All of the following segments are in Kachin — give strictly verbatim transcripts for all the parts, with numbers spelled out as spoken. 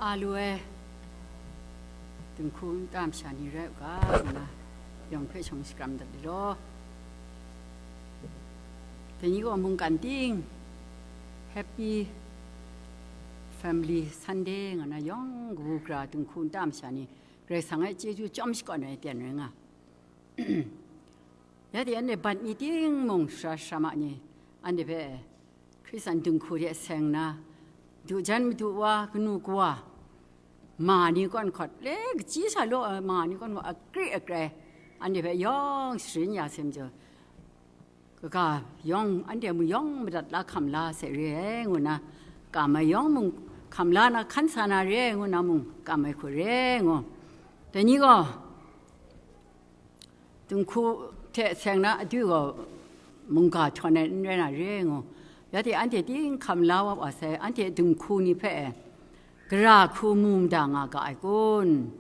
A lu ai dinghku nta masha ni rai u ga, nna yawng hpe shawng shakram dat ai law. Dai ni gaw mungkan ting, Happy Family Sunday nga na yawng kabu gara dinghku nta masha ni, Karai Kasang e chyeju chyawm shakawn ai aten rai nga. Ya de, anhte bat mi ting mung, sara sara ma ni, anhte hpe Hkristan dinghku de seng nna, du jan madu wa, kanu kawa, ma ni kawn hkawt, le kaji sa law ai ma ni kawn hkawt, akri akrai, anhte hpe yawng sharin ya sai majaw, kaga yawng, anhte mung yawng madat la hkam la sai re ai, ngu nna, kam ai yawng mung hkam la na hkan sa na re ai, ngu nna mung kam ai hku re ai, ngu. Dai ni gaw, dinghku hte seng na adu gaw mungga htawn ai n rai na re ai ngu. Ya de, anhte ting hkam la wa wa sai, anhte dinghku ni hpe e, gara hku mu mada nga ga ai kun?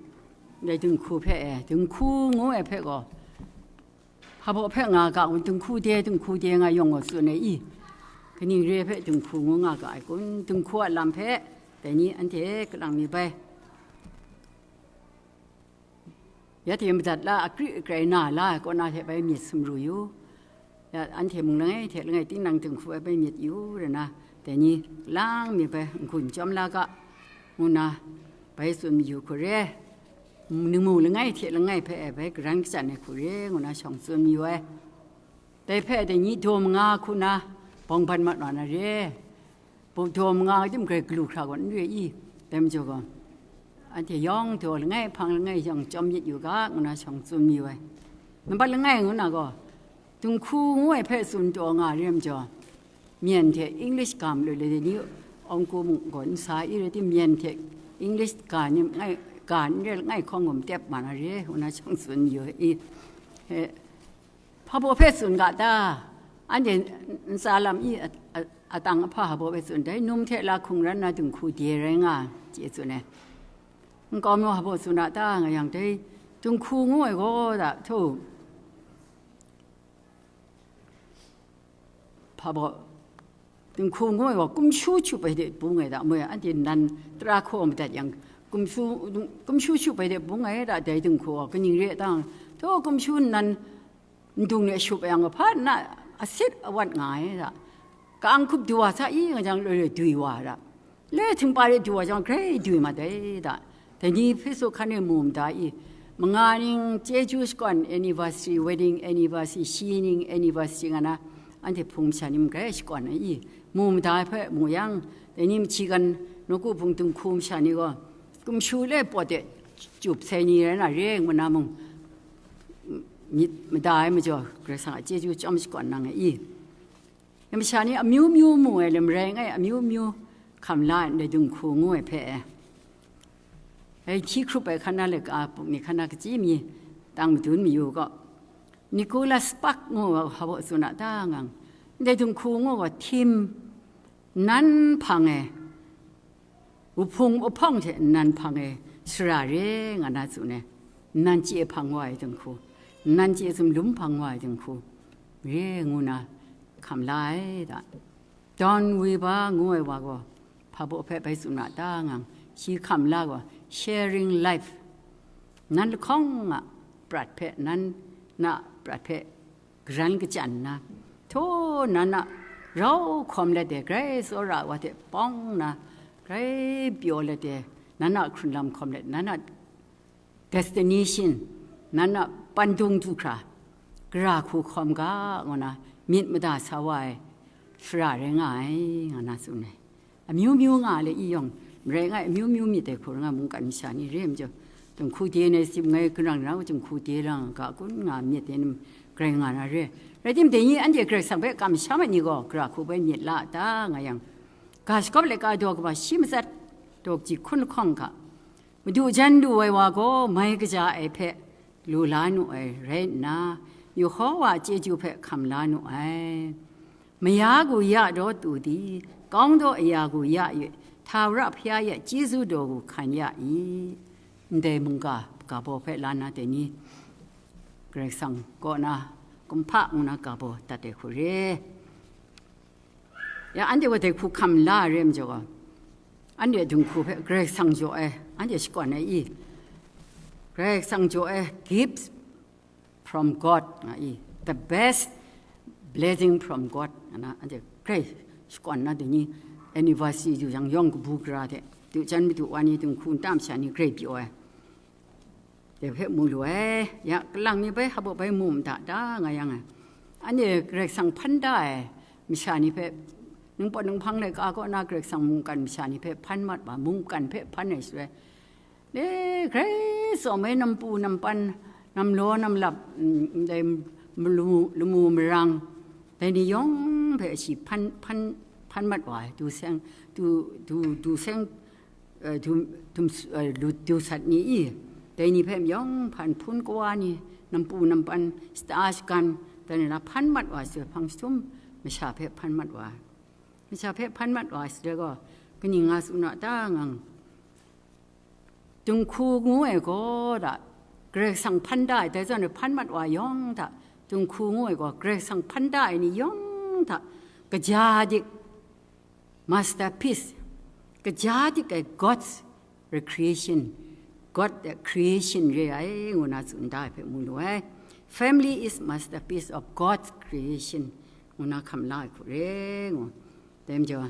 Dai dinghku hpe e, dinghku ngu ai hpe gaw, hpa baw hpe nga ga kun? Dinghku de, dinghku de nga yawng gaw tsun ai i? Kaning re ai hpe dinghku ngu nga ga ai kun? Dinghku a lam hpe dai ni anhte kalang mi bai. Ya de, madat la akri akrai na la ai kaw na hte bai myit sumru yu. Ya, anhte mung langai hte langai tinang dinghku ai bai myit yu, rai na, dai ni lang mi bai n-gun chyawm la ga, ngu na bai tsun mayu hku re. Ningmung langai hte langai hpe e bai garan kachyan ai hku re, ngu na shawng tsun mayu ai. Dai hpe dai ni daw manga hku na bawng ban mat wa na re. Bu daw manga tim grai galu hkra gaw n re i? Dai majaw gaw, anhte yawng daw langai hpang langai yawng chyawm myit yu ga, ngu na shawng tsun mayu ai. Nambat langai ngu na gaw, dinghku ngu ai hpe tsun taw nga re ai majaw, myen hte English ga malu le, dai ni awng ku mung gaw n sa i rai tim, myen hte English ga ni ngai, ga n re langai hkawng gaw matep ma na re, ngu na shawng tsun mayu ai i? He, hpa baw hpe tsun ga ta? Anhte ntsa lam i a, a, atang ahpa hpa baw hpe tsun, dai num hte la hkungran na dinghku de rai nga, chye tsun ai. Nkau maw hpa baw tsun a ta nga yang, dai dinghku ngu ai gaw da, hto, hpa baw, dinghku ngu ai gaw, kumshu chup ai de bung ai da, moi anhte nan tara hkaw madat yang, kumshu, kumshu chup ai de bung ai da, dai dinghku gaw kaning re ai ta? Hto, kumshu nan ndung de shup yang, hpa nna asit awat nga ai da. Ka-ang hkup du wa sa i, nga jang loi loi dui wa da. Le htingpa de du wa jang, grai dui mat ai da. Dai ni hpe su hkan e mu mada i? Manga ning chyeju shakawn anniversary, wedding anniversary, shi ning anniversary nga na, anhte hpung masha ni mung grai shakawn ai i? Mu mada ai hpe mu yang, dai ni machyi kan nawku hpung dinghku masha ni gaw, kumshu le pawt de chup sai ni rai na re, ngu na mung, myit mada ai majaw, Karai Kasang a chyeju chyawm shakawn nang ai i? Masha ni amyu myu mu ai, lam rai ngai, amyu myu hkam la ai, ndai dinghku ngu ai hpe e. Ai hti hkrup ai hkan na laika, puk ni hkan na kachyi mi, tang madun mayu gaw, Nicholas Spark ngu ai hpa baw tsun a ta ngang? Ndai dinghku ngu gaw, htim, nan hpang e, wuhpung wuhpawng hte nnan hpang e sara re nga na tsun ai, nnan chye hpang wa ai dinghku, nnan chye sumlum hpang wa ai dinghku re ngu na hkam la ai da. Don Weber ngu ai wa gaw, hpa baw hpe bai tsun a ta ngang? Shi hkam la gaw, sharing life, nan lahkawng a prat hpe, nan na prat hpe garan kachyan nna, hto, nan a rau hkawm let de, grai tsawra ai wa hte bawng nna, grai pyaw let de, nan a hkrun lam hkawm let, nan a destination, nan a pandung du hkra, gara hku hkawm ga, ngu na myit mada sa wa ai sara rai nga ai, nga na tsun ai. Amyu myu nga le i yawng, marai ngai, amyu myu myit ai hku rai nga, mungkan masha ni re ai majaw, dinghku de nai sim ngai, kanang rau dinghku de la nga ga kun nga myit ai nim grai nga na re. Rai timung, dai ni anhte Karai Kasang hpe kamsham ai ni gaw, gara hku bai myit la a ta nga yang, ga shagawp laika daw kaba shi matsat, daw kaji hkun lahkawng hka, madu jan lu ai wa gaw mai kaja ai hpe lu la nu ai rai nna, Yehowa a chyeju hpe hkam la nu ai. Maya gu ya daw tu di, kawng daw aya gu ya yu, Htawra Hpya ya chyeju daw gu hkan ya i. Ndai mungga ga baw hpe la na dai ni, Karai Kasang kaw na kumhpa ngu na ga baw dat ai hku re. Ya, anhte gaw dai hku hkam la ai re ai majaw gaw, Anhte dinghku hpe Karai Kasang jaw ai, anhte shakawn ai i? Karai Kasang jaw ai, gifts from God nga i, the best blessing from God nga na, anhte grai shakawn na dai ni, anniversary du yang yawng kabu gara hte, du jan madu wa ni, dinghku nta masha ni grai pyaw ai. Dai hpe mu lu ai. Ya, kalang mi bai hpabaw bai mu mada ta nga yang ai. Anhte Karai Kasang hpan da ai masha ni hpe, ningpawt ninghpang laika kaw na Karai Kasang mungkan masha ni hpe hpan mat wa, mungkan hpe hpan ai shaloi, le, grai tsawm ai nampu nampan, namlaw namlap, mm, ndai lamu, lamu marang, dai ni yawng hpe shi hpan, hpan, hpan mat wa ai, du seng, du, du, du seng, eh, du, dum, eh, lu, du sat ni i, dai ni hpe mayawng hpan hpun kawa ni, nampu nampan, shata shagan, dai ni na hpan mat wa ai shaloi hpang jahtum masha hpe hpan mat wa ai. Masha hpe hpan mat wa ai shaloi gaw, kaning nga tsun a ta ngang? Dinghku ngu ai gaw da, Karai Kasang hpan da ai, dai zawn hpan mat wa yawng hta, dinghku ngu ai gaw, Karai Kasang hpan da ai ni yawng hta, kaja dik, masterpiece, kaja dik ai God's recreation, God the creation re ai, ngu na tsun da ai hpe mu lu ai. Family is masterpiece of God's creation, ngu na hkam la ai hku re ngu. Dai majaw,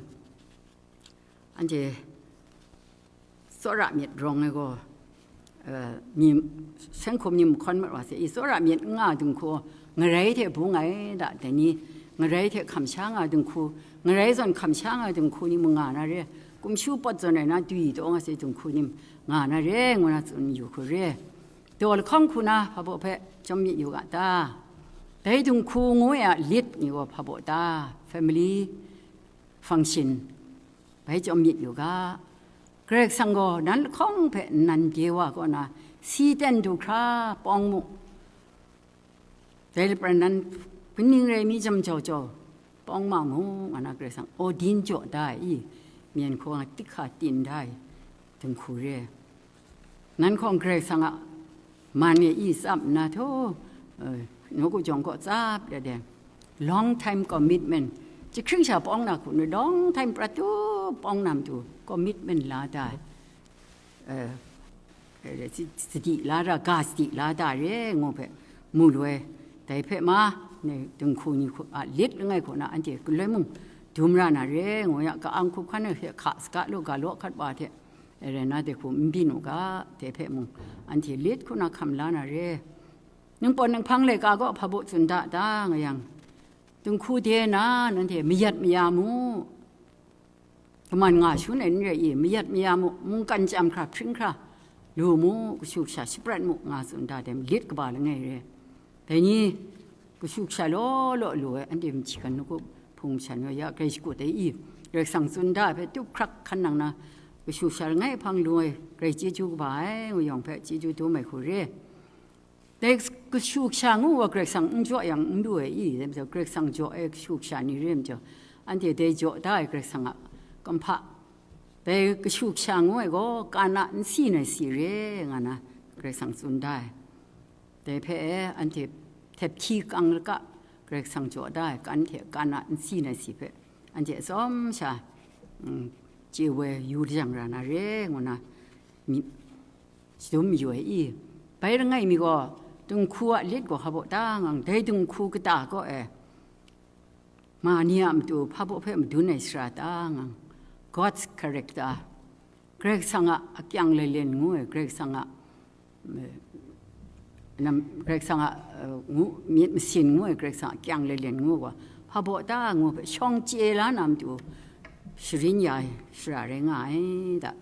anhte tsawra myit rawng ai gaw, eh, mi, seng hkum ni mahkawn mat wa se i, tsawra myit n nga dinghku, ngarai hte bung ai da, dai ni, ngarai hte hkam sha nga dinghku, ngarai zawn hkam sha nga dinghku ni mung nga na re, kumshu pawt zawn ai na dwi taw nga se dinghku ni nga na re, ngu na tsun yu hku re. Daw lahkawng hku na hpabaw hpe chyawm myit yu ga ta? Dai dinghku ngu ai a lit ni gaw hpabaw ta? Family function bai chyawm myit yu ga. Karai Kasang gaw nan lahkawng hpe nnan de wa kaw na, si ten du hkra pawng mu. Dai lapran nan kaning rai mi jam jau jau, pawng ma mu, nga na Karai Kasang ordain jaw da ai i, myen hkaw nga tik hka tin da ai dinghku re ai. Nan hkawng Karai Kasang a man e i tsap nna htaw, eh, nawku jawng kaw tsap let ai, long time commitment. Jahkring sha pawng na hku nu, long time prat tu pawng na matu commitment la da ai. Eh, eh, si-, sadi la da, ga sadi la da re, ngu hpe mu lu ai. Dai hpe ma, ni dinghku ni hku a lit langai hku na anhte galoi mung dum ra na re, ngu ya, ka-ang hkup hkan ai hte hka saga lu ga law hkat wa hte, eh, rai na dai hku n byin u ga, dai hpe mung anhte lit hku na hkam la na re. Ningpawt ninghpang laika gaw hpabaw tsun da ta nga yang, dinghku de na nanhte mayat maya mu. Kaman nga shangun ai n rai i, mayat maya mu, mungkan chyam hkra hpring hkra lu mu, kashu kasha shaprat mu, nga tsun da ai lit kaba langai re. Dai ni, kashu kasha law law lu ai, anhte machyi kan nawku hpung shan wa ya, grai shakut ai i, Karai Kasang tsun da ai hpe tup hkrak hkan nang na, kashu kasha langai hpang lu ai, grai chyeju kaba ai, ngu yawng hpe chyeju dum ai hku re. Dai kashu kasha ngu wa Karai Kasang n jaw yang n lu ai i, dai majaw Karai Kasang jaw ai kashu kasha ni re majaw, anhte dai jaw da ai Karai Kasang a kumhpa, dai kashu kasha ngu ai gaw, kan a nsi na si re, nga na Karai Kasang tsun da ai. Dai hpe anhte htet hkyi kang laka Karai Kasang jaw da ai, kan hte kan a nsi na si hpe anhte atsawm sha, mm, chye woi yu lajang ra na re, ngu na, mi, shadum mayu ai i? Bai langai mi gaw, dinghku a lit gaw hpabaw ta ngang, dai dinghku kata kaw e ma ni a matu hpabaw hpe madun ai sara ta ngang, God's character, Karai Kasang a akyang lalen ngu ai, Karai Kasang a, eh, nam, Karai Kasang a, eh, ngu, myit masin ngu ai, Karai Kasang a akyang lalen ngu ai gaw, hpabaw ta ngu hpe shawng chye la na matu sharin ya ai sara rai nga ai da.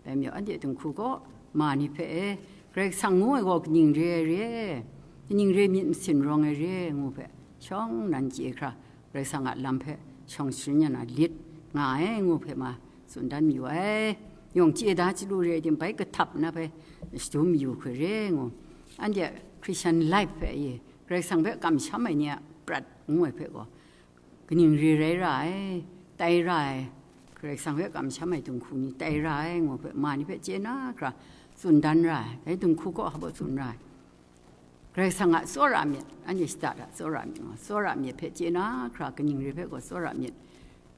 Dai majaw, anhte dinghku gaw ma ni hpe e, Karai Kasang ngu ai gaw kaning re ai re, kaning re myit masin rawng ai re, ngu hpe shawng nan chye hkra, Karai Kasang a lam hpe shawng sharin ya na lit nga ai, ngu hpe ma tsun dan mayu ai. Yawng chye da chyalu re ai tim bai kahtap na hpe shadum mayu hkoi re, ngu. Anhte Christian life hpe e, Karai Kasang hpe kamsham ai ni a prat ngu ai hpe gaw, kaning re rai ra ai, tai ra ai, Karai Kasang hpe kamsham ai dinghku ni tai ra ai, ngu hpe ma ni hpe chye na hkra tsun dan ra ai, dai dinghku kaw hpabaw tsun ra ai. Karai Kasang a tsawra myit, anhte shada da tsawra myit, tsawra myit hpe chye na hkra, kaning re hpe gaw tsawra myit,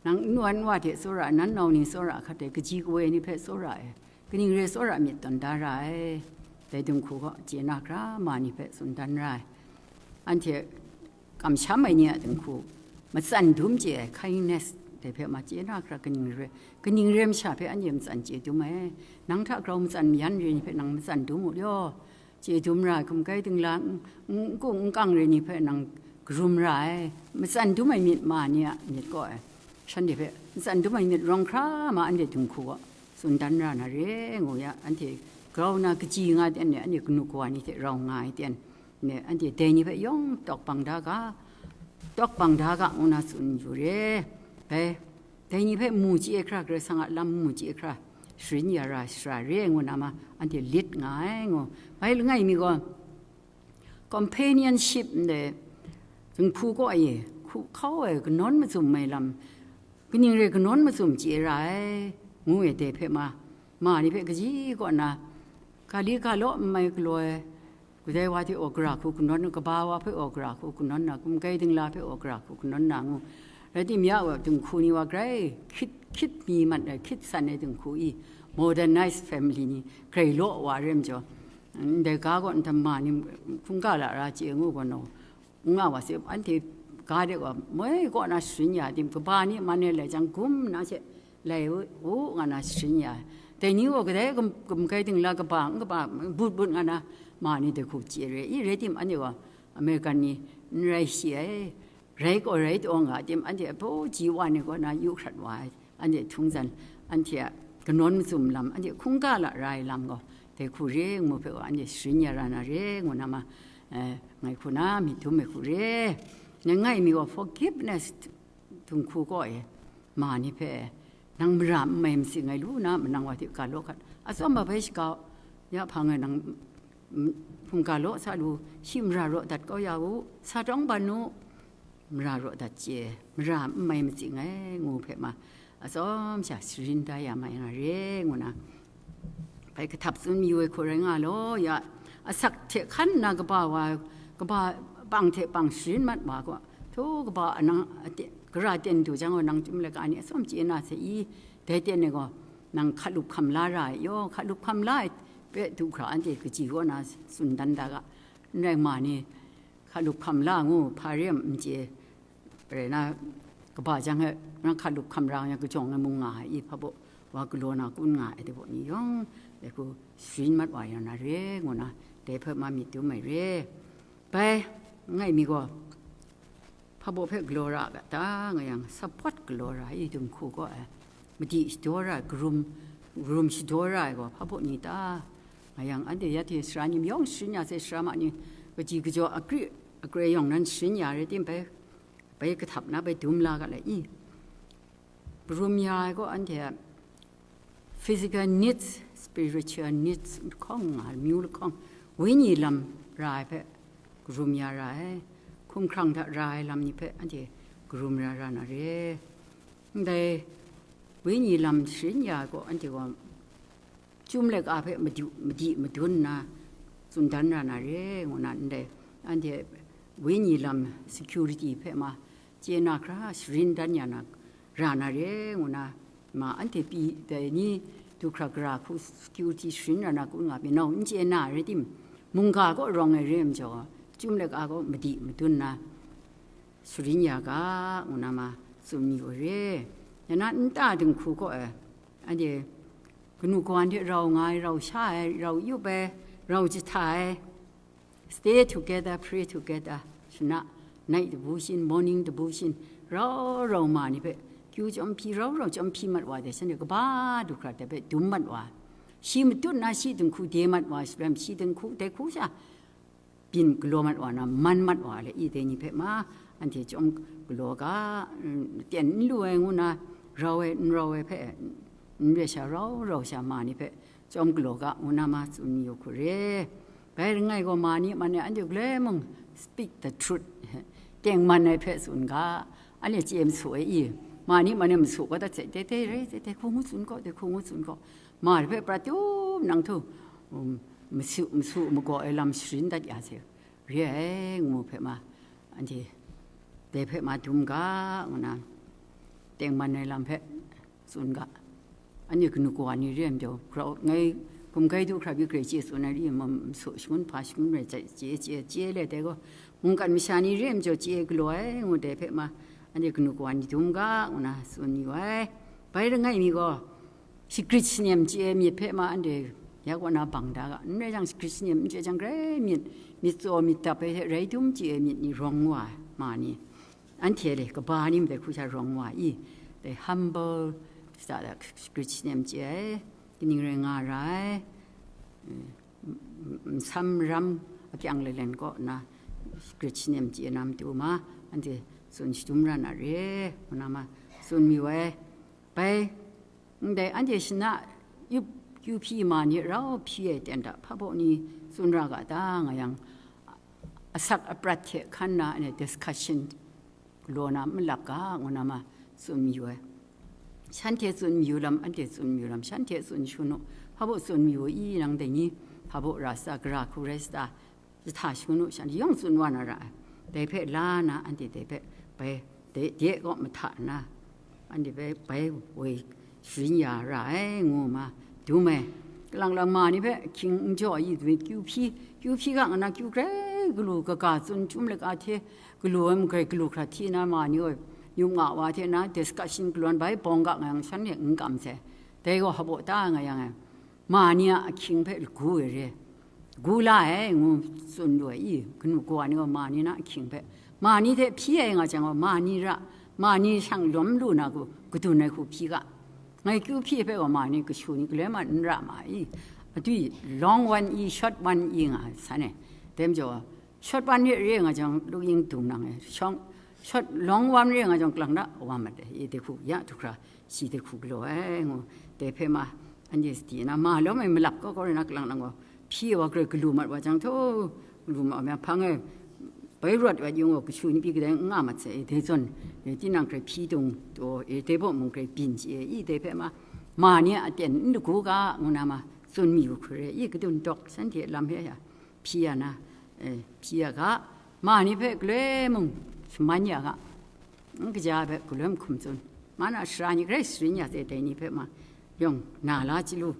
Nang nwa nwa hte tsawra, nan nau ni tsawra hkat ai, kaji kawa ni hpe tsawra ai, kaning re tsawra myit tawn da ra ai, dai dinghku gaw chye na hkra ma ni hpe tsun dan ra ai. Anhte kamsham ai ni a dinghku, matsan dum chye ai, kindness, dai hpe ma chye na hkra kaning re, kaning re masha hpe anhte matsan chye dum ai. Nang hta grau matsan mayan re ni hpe nang matsan dum u law, chye dum ra ai, hkum kai dingla n-, n-, nkung nkang re ni hpe nang karum ra ai, matsan dum ai myit ma ni a myit kaw ai, shanhte hpe matsan dum ai myit rawng hkra ma anhte dinghku gaw tsun dan ra na re, ngu ya, anhte grau na kaji nga ten ne, anhte kanu kawa ni hte rau nga ai ten ne, anhte dai ni hpe yawng tawk bang da ga, tawk bang da ga, ngu na tsun yu re. Dai, dai ni hpe mu chye hkra, Karai Kasang a lam mu chye hkra, sharin ya ra, shara re, ngu na ma, anhte lit nga ai, ngu. Bai langai mi gaw, companionship ndai, dinghku kaw e, hku hkau ai, kanawn mazum ai lam, kaning re kanawn mazum chye ra ai, ngu ai dai hpe ma, ma ni hpe kaji kaw na, ga li ga law n mai galaw ai, kadai wa hte aw gara hku kanawn, kaba wa hpe aw gara hku kanawn na, hkum kai dingla hpe aw gara hku kanawn na ngu, rai timung ya wa dinghku ni wa grai hkyit, hkyit mi mat ai, hkyit san ai dinghku i, modernized family ni grai law wa re majaw, ndai ga gaw nhtawm ma ni hkungga lara chye ngu gaw naw, n nga wa se, anhte ga de gaw moi kaw na sharin ya tim, kaba ni man e lai jang, gum na she lai u, u nga na sharin ya. Dai ni gaw kadai gum, gum kai dingla kaba, n kaba, but but nga na ma ni dai hku chye re. I rai tim, anhte gaw American ni n rai shi ai. Rai gaw rai taw nga tim, anhte abaw ji wa ni kaw na yu hkrat wa ai. Anhte htung zan, anhte a kanawn mazum lam, anhte hkungga lara ai lam gaw, dai hku re ngu hpe gaw, anhte sharin ya ra na re, ngu na ma, eh, ngai hku na myit dum ai hku re. Ngai mi gaw forgiveness dinghku kaw e, ma ni hpe, nang mara n mai matsing ai lu na, manang wa hte ga law hkat, atsawm ba bai shaga, ya hpang e nang, mm, hpungga law sa lu, shi mara raw dat kau ya u, sa tawng ban u, mara raw dat chye, mara n mai matsing ai, ngu hpe ma, atsawm sha sharin da ya mai nga re, ngu na, bai kahtap tsun mayu ai hku rai nga law, ya, asak hte hkan nna kaba wa, kaba pang hte pang sharin mat wa gaw, htu kaba anang, ate-, gara ten du jang gaw, nang chyum laika ni atsawm chye na se i, dai ten e gaw, nang hkalup hkam la ra ai, yaw, hkalup hkam la ai hpe du hkra anhte kaji kaw na tsun dan da ga, n rai ma ni, hkalup hkam la ngu, hpa re ai n chye, rai na, kaba jang e, nang hkalup hkam ra yang kajawng e mung nga ai, i hpa baw, wa galaw na kun nga ai, dai baw ni yawng, dai hku sharin mat wa ya na re, ngu na, dai hpe ma myit dum ai re. Bai, ngai mi gaw, hpa baw hpe galaw ra ga ta, nga yang, support galaw ra ai, i dinghku gaw ai, madi shadaw ra ai, karum, karum shadaw ra ai gaw, hpa baw ni ta, nga yang, anhte ya hte sara ni mayawng sharin ya se, sara ma ni, kaji kajaw, akri, akre yawng nan sharin ya rai tim bai, bai kahtap na bai dum la ga lai i. Karum ya ai gaw anhte a physical needs, spiritual needs lahkawng nga, amyu lahkawng, wenyi lam ra ai hpe karum ya ra ai, hkumhkrang hta ra ai lam ni hpe anhte karum ya ra na re. Ndai wenyi lam sharin ya ai gaw anhte gaw, Chyum laika hpe madu, madi madun nna tsun dan ra na re, ngu na ndai, anhte wenyi lam security hpe ma chye na hkra sharin dan ya na, ra na re, ngu na ma anhte pyi dai ni du hkra gara hku security sharin ra na kun nga pyi nau n chye na rai tim, mungga kaw rawng ai re ai majaw, chyum laika gaw madi madun nna sharin ya ga, ngu na ma tsun yu re. Ya na nta dinghku kaw e, anhte kanu kawan hte rau nga ai, rau sha ai, rau yup ai, rau jahta ai, stay together, pray together, shana, night devotion, morning devotion, rau rau ma ni hpe, kyu chyawm hpyi, rau rau chyawm hpyi mat wa de, shanhte kaba du hkra de hpe dum mat wa, shi matut na shi dinghku de mat wa, shi ram shi dinghku, dai hku sha, byin galaw mat wa na, man mat wa le, i dai ni hpe ma, anhte chyawm galaw ga, mm, ten n lu ai ngu na, rau ai, n rau ai hpe, n re sha rau rau sha ma ni hpe, chyawm galaw ga, ngu na ma tsun yu hku re. Bai langai gaw ma ni man e, anhte galoi mung speak the truth, tengman ai hpe tsun ga, anhte chye masu ai i, ma ni man e masu ga dat se, te te re, te te hku ngu tsun gaw, te hku ngu tsun gaw, ma ni hpe prat tup nang htu, um, masu, masu magaw ai lam sharin dat ya se, re ai, ngu hpe ma, anhte dai hpe ma dum ga, ngu na, tengman ai lam hpe tsun ga. Anhte kanu kawa ni re ai majaw, grau ngai hkum gai du hkra byi grai chye tsun ai ri, ma, masu shangun hpa shangun rai chye, chye, chye, chye le, dai gaw, mungkan masha ni re ai majaw, chye galaw ai, ngu dai hpe ma, anhte kanu kawa ni dum ga, ngu na tsun yu ai. Bai langai mi gaw, shagrit shanem chye ai myit hpe ma, anhte ya kaw na bang da ga, n rai jang, shagrit shanem n chye jang, grai myit, myit tsaw, myit dap ai hte rai dum chye ai myit ni rawng wa ai, ma ni. Anhte le kaba ni ndai hku sha rawng wa i, dai humble, shata da shagrit shanem chye ai, kaning rai nga ra ai, eh, m-, m-, nsam ram akyang lalen kaw na shagrit shanem chye na matu ma, anhte tsun shadum ra na re, ngu na ma tsun mi wai. Bai, ndai anhte shana yup kyu hpyi ma ni rau hpyi ai ten hta hpa baw ni tsun ra ga ta nga yang, asak aprat hte hkan na, ane discussion galaw na malap ga, ngu na ma tsun mayu ai. Shanhte tsun mayu lam, anhte tsun mayu lam, shanhte tsun shangun u, hpa baw tsun mayu i, nang dai ni, hpa baw ra sa, gara hku rai sa, jahta shangun u, shanhte yawng tsun wa na ra ai. Dai hpe la na, anhte dai hpe bai, de, de kaw mahta na, anhte bai, bai woi sharin ya ra ai, ngu ma, dum ai. Kalang lang ma ni hpe hkying n jaw ai, dumi kyu hpyi, kyu hpyi ga nga na, kyu grai galu kaga tsun chyum laga hte galu ai magrai galu hkra hti na, ma ni gaw yum nga wa hte na, discussion galaw ai bai bawng ga nga yang, shanhte n kam sai. Dai gaw hpa baw ta nga yang ai, ma ni a ahkying hpe lagu ai re, gu la ai, ngu tsun lu ai, i, kanu kawa ni gaw ma ni na ahkying hpe, ma ni hte hpyi ai nga jang gaw, ma ni ra, ma ni shang lawm lu na hku, kadun ai hku hpyi ga. Ngai kyu hpyi hpe gaw, ma ni kashu ni galoi mat n ra ma i, adwi long wan i, short wan i nga ai san e. Dai majaw, short wan re nga jang, luk yin dung nang e, shawng, short, long wan re nga jang, kalang da wa mat e, i, dai hku ya du hkra, shi dai hku galaw ai, ngu, dai hpe ma, anhte sadi na, ma lawm ai malap kau kau rai na, kalang lang gaw, hpyi wa grai galu mat wa jang, htaw, galu mat wa myang, hpang e, bai rawt wa yung gaw, kashu ni pyi kadai n nga mat sai, e, dai zawn, e, tinang grai hpyi dung taw, e, dai baw mung grai byin chye, i, dai hpe ma, ma ni a aten n lagu ga, ngu na ma, tsun mi u hkru re, i, kadun dawk, shanhte lam hpe ya, hpyi ya na, e, hpyi ya ga, ma ni hpe galoi mung shaman ya ga, n kaja ai hpe galoi mahkum tsun, ma na sara ni grai sharin ya sai, dai ni hpe ma yawng na la chyalu,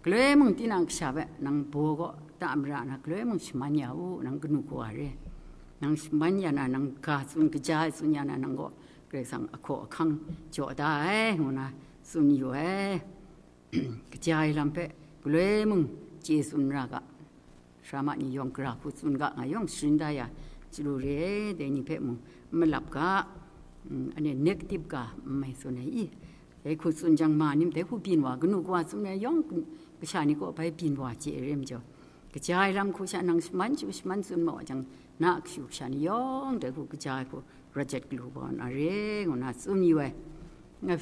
galoi mung tinang kasha hpe nang baw kaw ta mara na, galoi mung shaman ya u, nang kanu kawa re, nang shaman ya na, nang ga tsun, kaja ai tsun ya na, nang kaw Karai Kasang ahkaw ahkang jaw da ai, ngu na tsun yu ai. Kaja ai lam hpe galoi mung chye tsun ra ga, sara ma ni yawng gara hku tsun ga, nga yawng sharin da ya chyalu re, dai ni hpe mung n malap ga, mm, ane negative ga n mai tsun ai i, dai hku tsun jang, ma ni dai hku byin wa, kanu kawa tsun ai yawng, kasha ni kaw bai byin wa chye ai re majaw, kaja ai lam hku sha nang shaman chyu shaman tsun ma wa jang, na a kashu kasha ni yawng dai hku kaja ai hku, rawt jet galu wa na re, ngu na tsun yu ai. Nga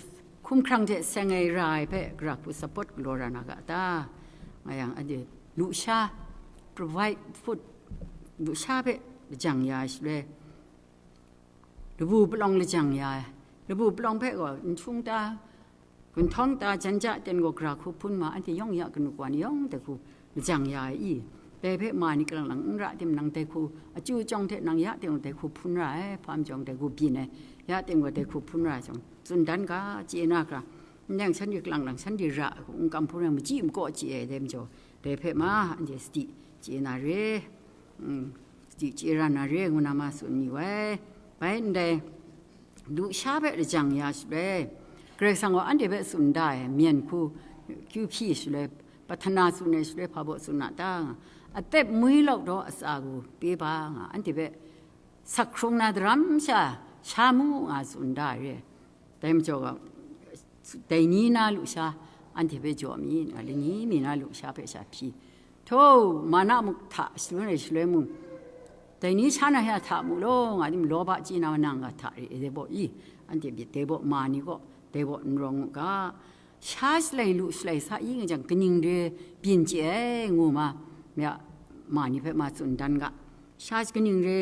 hkumhkrang hte seng ai ra ai hpe, gara hku support galaw ra na ga ta? Nga yang, anhte lusha, provide food, lusha hpe lajang ya ai shaloi, labu palawng lajang ya ai, labu palawng hpe gaw, nhtung ta, gunhtawng ta, jan ja ten gaw gara hku hpun ma, anhte yawng ya kanu kawa ni yawng dai hku lajang ya ai i, dai hpe ma ni kalang lang n ra tim, nang dai hku achyu chyawng hte nang ya ting gaw dai hku hpun ra ai, hpa majaw dai hku byin ai, ya ting gaw dai hku hpun ra ai jang, tsun dan ga, chye na hkra, n yang shanhte kalang lang shanhte ra ai hku, n kam hpun ai, machyi makaw chye ai dai majaw, dai hpe ma anhte sadi chye na re, mm, sadi chye ra na re, ngu na ma tsun yu ai. Bai ndai, lusha hpe lajang ya shaloi, Karai Kasang gaw anhte hpe tsun da ai, myen hku kyu hpyi shaloi, pahtana tsun ai shaloi, hpa baw tsun na ta nga, atep mui lauk daw atsa gaw pe ba nga, anhte hpe sak hkrung na daram sha sha mu nga tsun da ai re. Dai majaw ga, dai ni na lusha anhte hpe jaw mi nga, lani mi na lusha hpe sha hpyi. Htaw, mana muk hta shalun ai shaloi mung, dai ni sha na hta mu law, nga tim, lawba chye na nang ga hta re ai, dai baw i, anhte myit dai baw ma ni gaw, dai baw n rawng u ga, sha shalai lu shalai sa i nga jang, kaning re byin chye ai, ngu ma, ya, ma ni hpe ma tsun dan ga, sha kaning re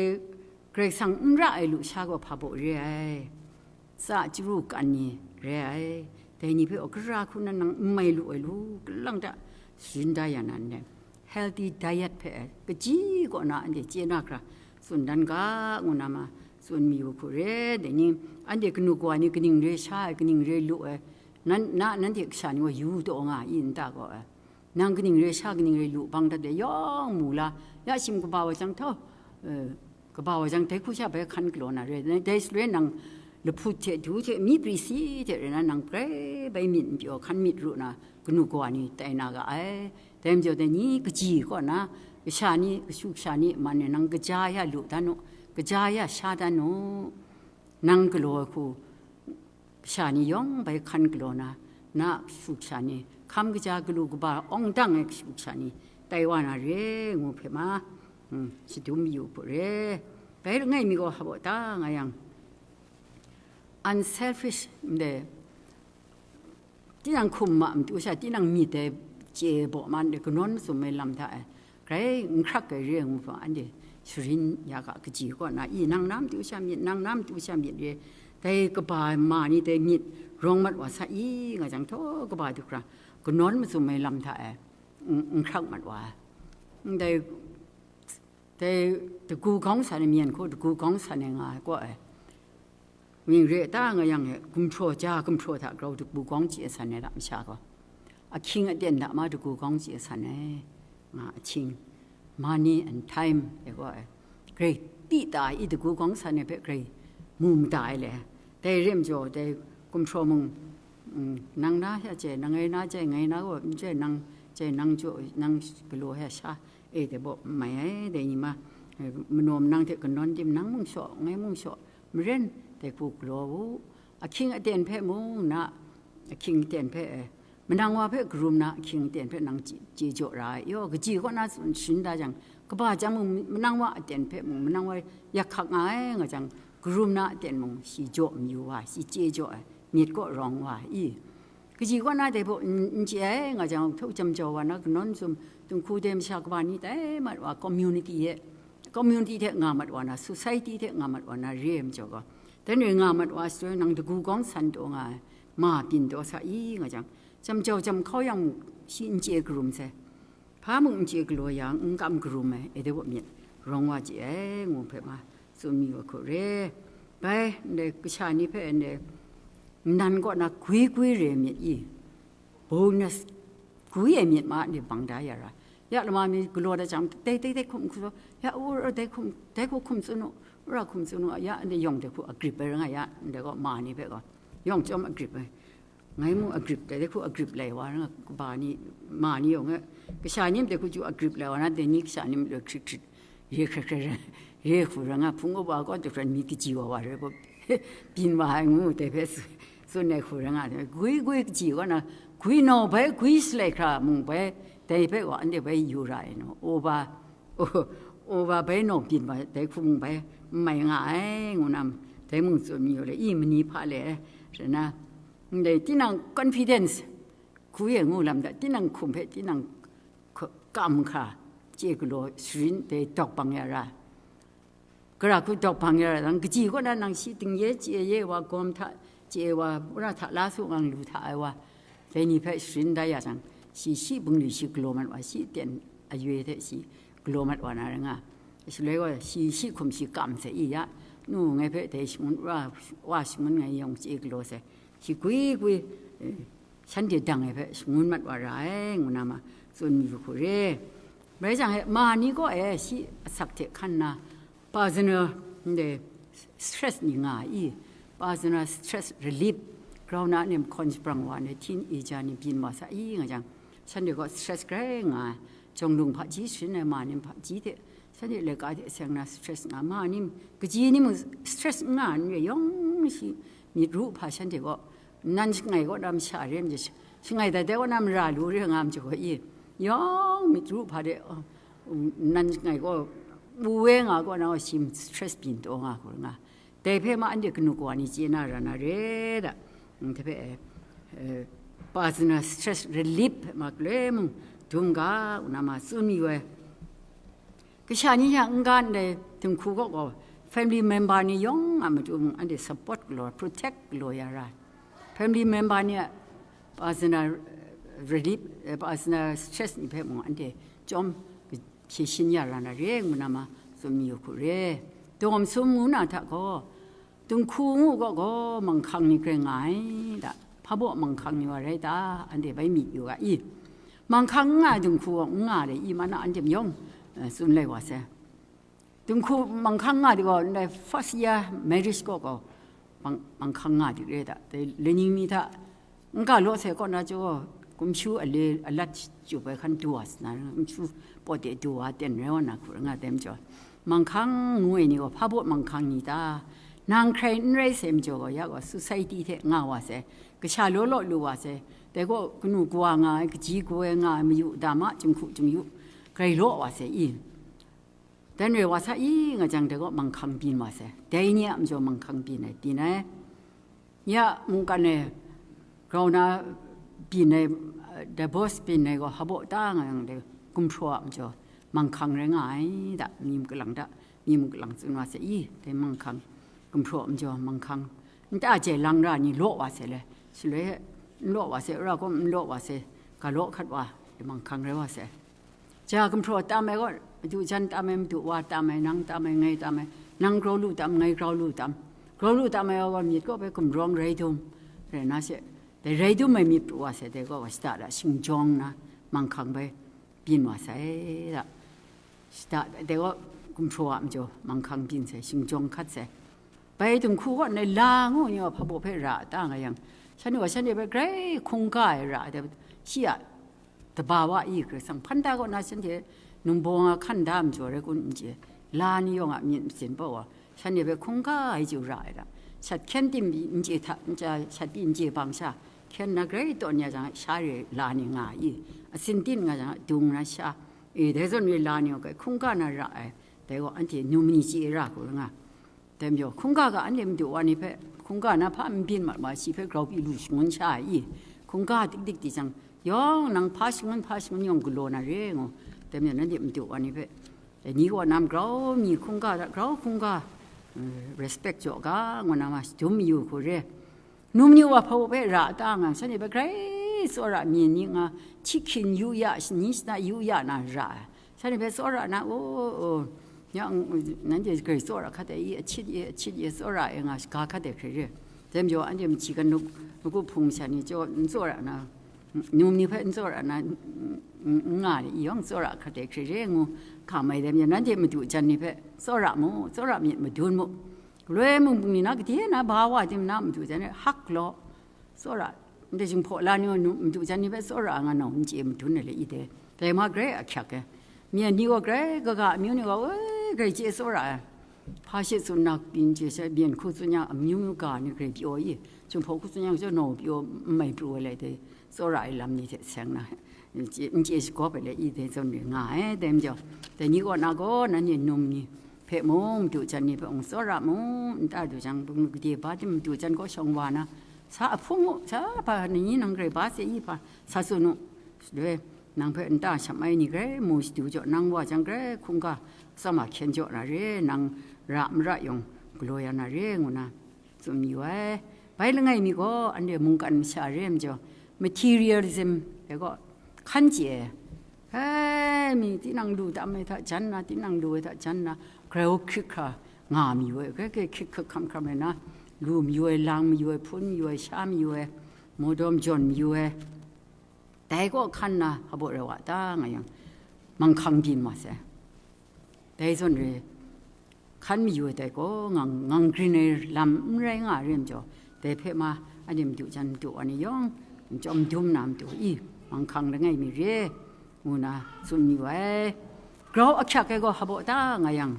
Karai Kasang n ra ai lusha gaw hpa baw re ai, tsa chyaru kan ni re ai, dai ni hpe gaw gara hku na nang n mai lu ai lu, kalang ta sharin da ya na ndai, healthy diet hpe ai, kaji kaw na anhte chye na hkra tsun dan ga, ngu na ma, Tsun mayu hku re, dai ni, anhte kanu kawa ni kaning re sha ai, kaning re lu ai, nan, na, nanhte kasha ni wa yu taw nga i nta gaw ai. Nang kaning re sha, kaning re lu bang dat de yawng mu la, ya shim kaba wa jang htau, eh, kaba wa jang dai hku sha bai hkan galaw na re, dai shaloi nang lahput hte du hte myi pri si hte re na nang grai bai myit n pyaw hkan myit ru na kanu kawa ni tai na ga ai. Dai majaw dai ni kaji kaw na, kasha ni, kashu kasha ni man e nang kaja ya lu dan u, kaja ya sha dan u. Nang galaw ai hku, kasha ni yawng bai hkan galaw na, na kashu kasha ni, hkam kaja galu kaba awng dang ai kashu kasha ni, tai wa na re, ngu hpe ma, hmm, shadum yu hpu re. Bai langai mi gaw hpa baw ta nga yang, unselfish, ndai, tinang hkum ma matu sha, tinang myit ai chye baw man de, kanawn masum ai lam hta e, grai n hkrak ai re ai ngu hpa, anhte sharin ya ga, kaji kaw na, i nang na matu sha myit, nang na matu sha myit re, dai kaba ma ni dai myit rawng mat wa sa i, nga jang htaw kaba du hkra, kanawn masum ai lam hta e, n, n hkrak mat wa ai. Ndai, dai dagu gawng san ai, myen hku dagu gawng san ai nga ai kaw e, Ning re ta nga yang e, gumhpraw ja gumhpraw hta grau dagu gawng chye san ai hta masha gaw, ahkying aten hta ma dagu gawng chye san ai, nga ahkying, money and time e gaw ai, grai pyi ta i dagu gawng san ai hpe grai mu mada ai le. Dai re majaw, dai gumhpraw mung, mm, nang na hya jai, nang ngai na jai, ngai na gaw n jai, nang jai, nang jaw, nang galaw hya sha, e dai baw n mai ai, dai ni ma, eh, manaw manang hte kanawn tim nang mung shaw, ngai mung shaw, maren dai hku galaw u. Ahkying aten hpe mung na, ahkying aten hpe, eh, manang wa hpe karum na ahkying aten hpe nang chye, chye jaw ra ai. Yaw, kaji kaw na tsun sharin da jang, kaba jang mung manang wa aten hpe mung, manang wa yak hkak nga ai nga jang, karum na aten mung shi jaw mayu wa, shi chye jaw ai, myit kaw rawng wa i. Kaji kaw na dai hpaw n, n chye ai nga jang, hpeu jam jau wa na, kanawn sum, dinghku dai masha kaba ni tai mat wa, community e, community hte nga mat wa na, society hte nga mat wa na re ai majaw gaw, dai ni nga mat wa shaloi nang dagu gawng san taw nga ai, ma byin taw sa i nga jang, jam jau jam hkau yang mung, shi n chye karum sai. Hpa mung n chye galaw yang, n kam karum ai, e de wa myit, rawng wa chye ai, ngu hpe ma, tsun mi wa hku re. Bai, ndai kasha ni hpe, ndai, nan kaw na gwi gwi re myit i, bonus gwi ai myit ma, ndai bang da ya ra. Ya lama mi galaw da jang, dai, dai, dai hkum hku, ya, u, dai hkum, dai hku hkum tsun u, ra hkum tsun u, ya, ndai yawng dai hku agrip ai ra nga ya, ndai gaw ma ni hpe gaw, yawng chyawm agrip ai. Ngai mung agrip dai, dai hku agrip lai wa na, kaba ni, ma ni yawng e, kasha ni dai hku chyu agrip lai wa na, dai ni kasha ni majaw hkrit hkrit, re hkrit hkrit, re hku ra nga, hpung upa gaw dai hkran mi kaji wa wa re gaw, byin wa ai ngu, dai hpe tsun, tsun ai hku ra nga, gwi gwi kaji wa na, gwi naw bai, gwi shalai hkra mung bai, dai hpe gaw anhte bai yu ra ai no, upa, upa bai naw byin wa, dai hku mung bai, n mai nga ai, ngu na, dai mung tsun mi yu le, i mani hpa le, re na, Ndai tinang confidence, hku e ngu lam da, tinang hkum hpe, tinang hk-, kam hkra, chye galaw sharin dai dawk bang ya ra. Gara hku dawk bang ya ra, nang kaji kaw na nang shi ting ye chye ye wa, gawm hta chye wa, wora hta la su ngang lu hta ai wa, dai ni hpe sharin da ya jang, shi shi bungli shi galaw mat wa, shi ten aye hte shi galaw mat wa na rai nga. Shaloi gaw, shi shi hkum shi kam sai i ya, nu ngai hpe dai shangun wora, wa shangun ngai yawng chye galaw sai. Shi gwi gwi, eh, shanhte dang ai hpe shangun mat wa ra ai, ngu na ma tsun mayu hku re. Bai jang e, ma ni gaw e shi asak hte hkan na, personal, ndai, stress ni nga ai i, personal stress relief, grau na nem hkawn shabrang wa ai, teenager ni byin wa sa i nga jang, shanhte gaw stress grai nga ai, jawng lung hpaji sharin ai ma ni hpaji hte, shanhte laika hte seng na stress nga, ma ni kaji ni mung stress n nga ai n re, yawng shi myit ru hpa shanhte gaw, nan shangai kaw na masha re ai majaw, shangai dat dai kaw na mara lu re nga ai majaw gaw i, yawng myit ru hpa de, oh, nan shangai kaw, wu we nga kaw na gaw shi stress byin taw nga hku nga. Dai hpe ma anhte kanu kawa ni chye na ra na re da. Dai hpe, eh, personal stress relief hpe ma galoi mung dum ga, ngu na ma tsun mayu ai. Kasha ni hta n-ga ndai dinghku kaw gaw, family member ni yawng a matu mung anhte support galaw, protect galaw ya ra ai. Family member ni a personal relief, eh, personal stress ni hpe mung anhte chyawm hpyi shin ya ra na re, ngu na ma tsun mayu hku re. Dawm sum ngu na hta gaw, dinghku ngu gaw gaw manghkang ni grai nga ai da, hpa baw manghkang ni wa rai ta, anhte bai myit yu ga i? Manghkang n nga ai dinghku gaw n nga ai i, ma na anhte mayawng, eh, tsun lai wa sai. Dinghku manghkang nga di gaw, ndai first year marriage gaw gaw, mang-, manghkang nga di re da. Dai laining mi hta, n ga law sai kaw na chyaw, gumshu ale alat chyup ai hkan du wa sa na, gumshu pawt de du wa ten rai wa na hku rai nga tem chyaw, manghkang ngu ai ni gaw, hpa baw manghkang ni ta? Nang hkrai n rai sai majaw gaw, ya gaw society hte nga wa sai, kasha law law lu wa sai, dai gaw kanu kawa nga ai, kaji kaw ai nga ai, mayu dama, jinghku jingyu, grai law wa sai i? Dan re wa sa i nga jang, dai gaw manghkang byin wa sai. Dai ni a majaw manghkang byin ai, byin ai. Ya mungkan e grau na byin ai, eh, divorce byin ai gaw hpa baw ta nga yang, dai gumhpraw a majaw manghkang rai nga ai da, mi mung kalang da, mi mung kalang tsun wa sai i, dai manghkang, gumhpraw a majaw manghkang. Nta jai lang ra ni law wa sai le, shaloi he n law wa sai, ra gaw n law wa sai, ga law hkat wa, manghkang rai wa sai. Ja gumhpraw tam ai gaw, madu jan tam ai, madu wa tam ai, nang tam ai, ngai tam ai, nang grau lu tam, ngai grau lu tam. Grau lu tam ai gaw myit kaw bai gumrawng rai dum, rai na she, dai rai dum ai myit pru wa sai, dai gaw shada da shingjawng na manghkang bai byin wa sai da. Shada, dai gaw gumhpraw a majaw manghkang byin sai, shingjawng hkat sai. Bai dinghku gaw ndai la ngu ni wa hpa baw hpe ra a ta nga yang, shanhte gaw shanhte hpe grai hkungga ai ra ai, shi a dabawa i Karai Kasang hpan da kaw na shanhte num baw nga hkan da majaw rai kun n chye, la ni yawng a myit masin pawt wa, shanhte hpe hkungga ai chyu ra ai da. Shat hkyen tim pyi n chye hta, n chya, shat pyi n chye bang sha, hkyen na grai tawn ya jang, sha re la ni nga i, asin tin nga jang, dung na sha, e, dai zawn re la ni gaw hkungga na ra ai, dai gaw anhte num ni chye ra hku nga. Dai majaw, hkungga ga anhte madu wa ni hpe, hkungga na hpa n byin mat wa, shi hpe grau pyi lu shangun sha ai i? Hkungga dik dik di jang, yawng nang hpa shangun, hpa shangun yawng galaw na re ngu. Dai majaw, nanhte madu wa ni hpe, dai ni kaw na grau mi hkungga hta, grau hkungga, eh, respect jaw ga, ngu na ma shadum mayu hku re. Num ni wa hpa baw hpe ra a ta nga, shanhte hpe grai tsawra mi ni nga, hti hkyin yu ya, shani shana yu ya na ra ai. Shanhte hpe tsawra na, o, o, ya, mm, nanhte grai tsawra hkat ai i, achit e, achit e, tsawra e nga shaga hkat ai hkrai re. Dai majaw, anhte machyi ganuk, magup hpung sha ni chyaw n tsawra na, num ni hpe n tsawra na, n, n, n nga ai i yawng tsawra hkat ai hkrai re ngu hkam ai. Dai majaw, nanhte madu jan ni hpe tsawra mu, tsawra myit madun mu. Galoi mung bungli na gade na ba wa tim na madu jan e hak law, tsawra, ndai jinghpaw la ni gaw nu-, madu jan ni hpe tsawra nga nau n chye madun ai le i de, dai ma grai ahkyak ai. Myen ni gaw grai kaga amyu ni gaw, woi, grai chye tsawra ai. Hpa shi tsun na pyi n chye sha, myen hku tsun yang amyu myu ga ni grai pyaw i, jinghpaw hku tsun yang chyawm nau pyaw n mai pru ai le de, tsawra ai lam ni hte seng na, n chye, n chye shagawp ai le i de zawn re nga ai, dai majaw, dai ni kaw na gaw, nanhte num ni hpe mung, madu jan ni hpe mung tsawra mu, nta du jang, bunglu gade ba tim madu jan kaw shawng wa na, sa ahpung u, sa hpa ni nang grai ba se i hpa, sa tsun u, shaloi, nang hpe nta sham ai ni grai mu shadu jaw, nang wa jang grai hkungga, tsawm a hkyen jaw na re, nang ra mara yawng galaw ya na re, ngu na, tsun yu ai. Bai langai mi gaw, anhte mungkan masha re ai majaw, materialism, dai gaw, hkan chye ai. He, mi tinang lu tam ai hta jan na, tinang lu ai hta jan na, grau hkrik hkra nga mayu ai, grai grai hkrik hkrik hkam hkam ai na, lu mayu ai, lang mayu ai, hpun mayu ai, sha mayu ai, mawdawm jawn mayu ai, dai kaw hkan na hpa baw rai wa ta nga yang, manghkang byin wa sai. Dai zawn re, hkan mayu ai dai gaw ngang, ngang grin ai lam n rai nga ai re majaw, dai hpe ma, anhte madu jan madu wa ni yawng, n chyawm dum na matu i, manghkang langai mi re, ngu na tsun yu ai. Grau ahkyak ai gaw hpa baw ta nga yang,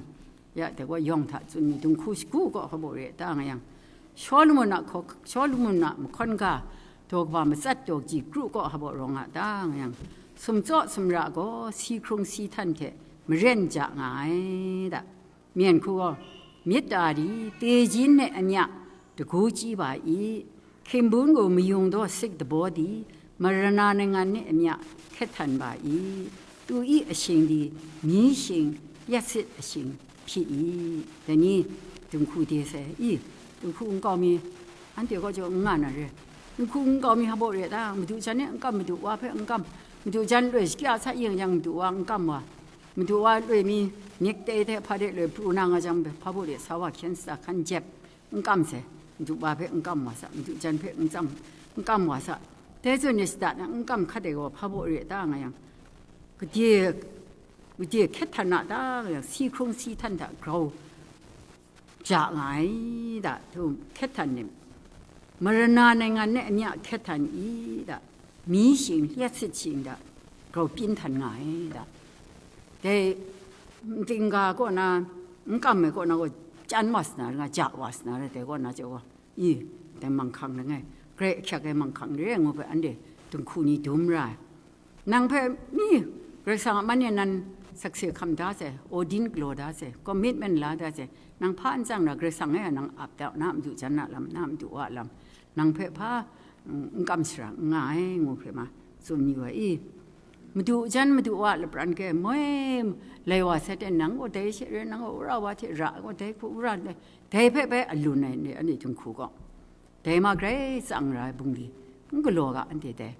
ya, dai gaw yawng hta tsun mi, dinghku shagu gaw hpa baw re ta nga yang, Shawlumon a hkaw-, Shawlumon a mahkawn ga, daw kaba matsat daw kaji kru kaw hpa baw rawng a ta nga yang, sumtsaw sumra gaw si hkrung si htan hte maren ja nga ai da. Myen hku gaw, myit ta di, tejin ne amya dagu chyi ba i, hkingbun gaw mayung daw sik dabaw di, marana nangan ne amya hkye htan ba i, tu i ashing di, myi shing, yat sit ashing hpyi i, dai ni, dinghku de sai i, dinghku nkau mi, anhte kaw jaw n nga na re, dinghku nkau mi hpa baw re ta, madu jan e n kam, madu wa hpe n kam, madu jan loi shakya sa yang yang madu wa n kam wa, Madu wa loi mi, myit tei hte hpa de loi pru na nga jang, hpa baw de sa wa hkyen sa hkan jep, n kam se, madu wa hpe n kam wa sa, madu jan hpe n tsam, n kam wa sa. Dai zawn ni shada na n kam hkat ai gaw, hpa baw re ta nga yang, gade, gade hkyet htan na ta nga yang, si hkrung si htan hta grau ja nga ai da, htum hkyet htan ni, Marana nainggan e amya hkyet htan i da, mi shing, hyet sit shing da, grau pyin htan nga ai da. Dai nting ga kaw na, n kam ai kaw na gaw, chyan wa sa na rai nga, ja wa sa na rai, dai kaw na chye gaw, i, dai manghkang langai, grai ahkyak ai manghkang re ngu hpe anhte dinghku ni dum ra ai. Nang hpe mi, Karai Kasang a man e nan sakse hkam da sai, ordain galaw da sai, commitment la da sai, nang hpa n tsang na, Karai Kasang e nang ap da, na madu jan na lam, na madu wa lam, nang hpe hpa, mm, n kam sara n nga ai, ngu hpe ma, tsun yu ai i. Madu jan, madu wa lapran hkrai moi lai wa sai ten, nang gaw dai she re, nang gaw wora wa hte ra gaw dai hku wora, dai hpe bai alun ai ni, anhte dinghku gaw. Dai ma grai tsang ra ai bungli, n galaw ga, anhte dai.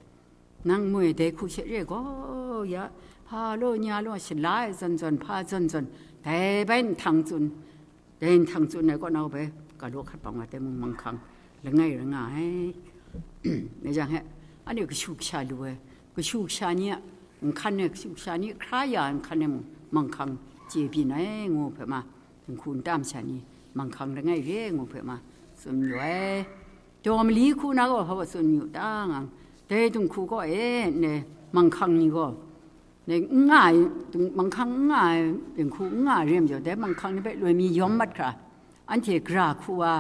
Nang moi dai hku she re gaw ya, hpa law, nya law, shala ai zawn zawn, hpa zawn zawn, dai bai nhtang tsun, dai nhtang tsun ai kaw na bai, ga law hkat bang wa dai mung manghkang langai rai nga ai. Dai jang he, anhte kashu kasha lu ai, kashu kasha ni a nhkan e, kashu kasha ni hkra ya ai nhkan e mung manghkang chye byin ai, ngu hpe ma, dinghku nta masha ni manghkang langai re, ngu hpe ma, tsun yu ai. Daw mali hku na gaw hpa wa tsun yu ta ngang, dai dinghku kaw e, ne, manghkang ni gaw, ne, n nga ai, ding-, manghkang n nga ai dinghku n nga ai re majaw, dai manghkang ni hpe loi mi yawm mat hkra, anhte gara hku wa,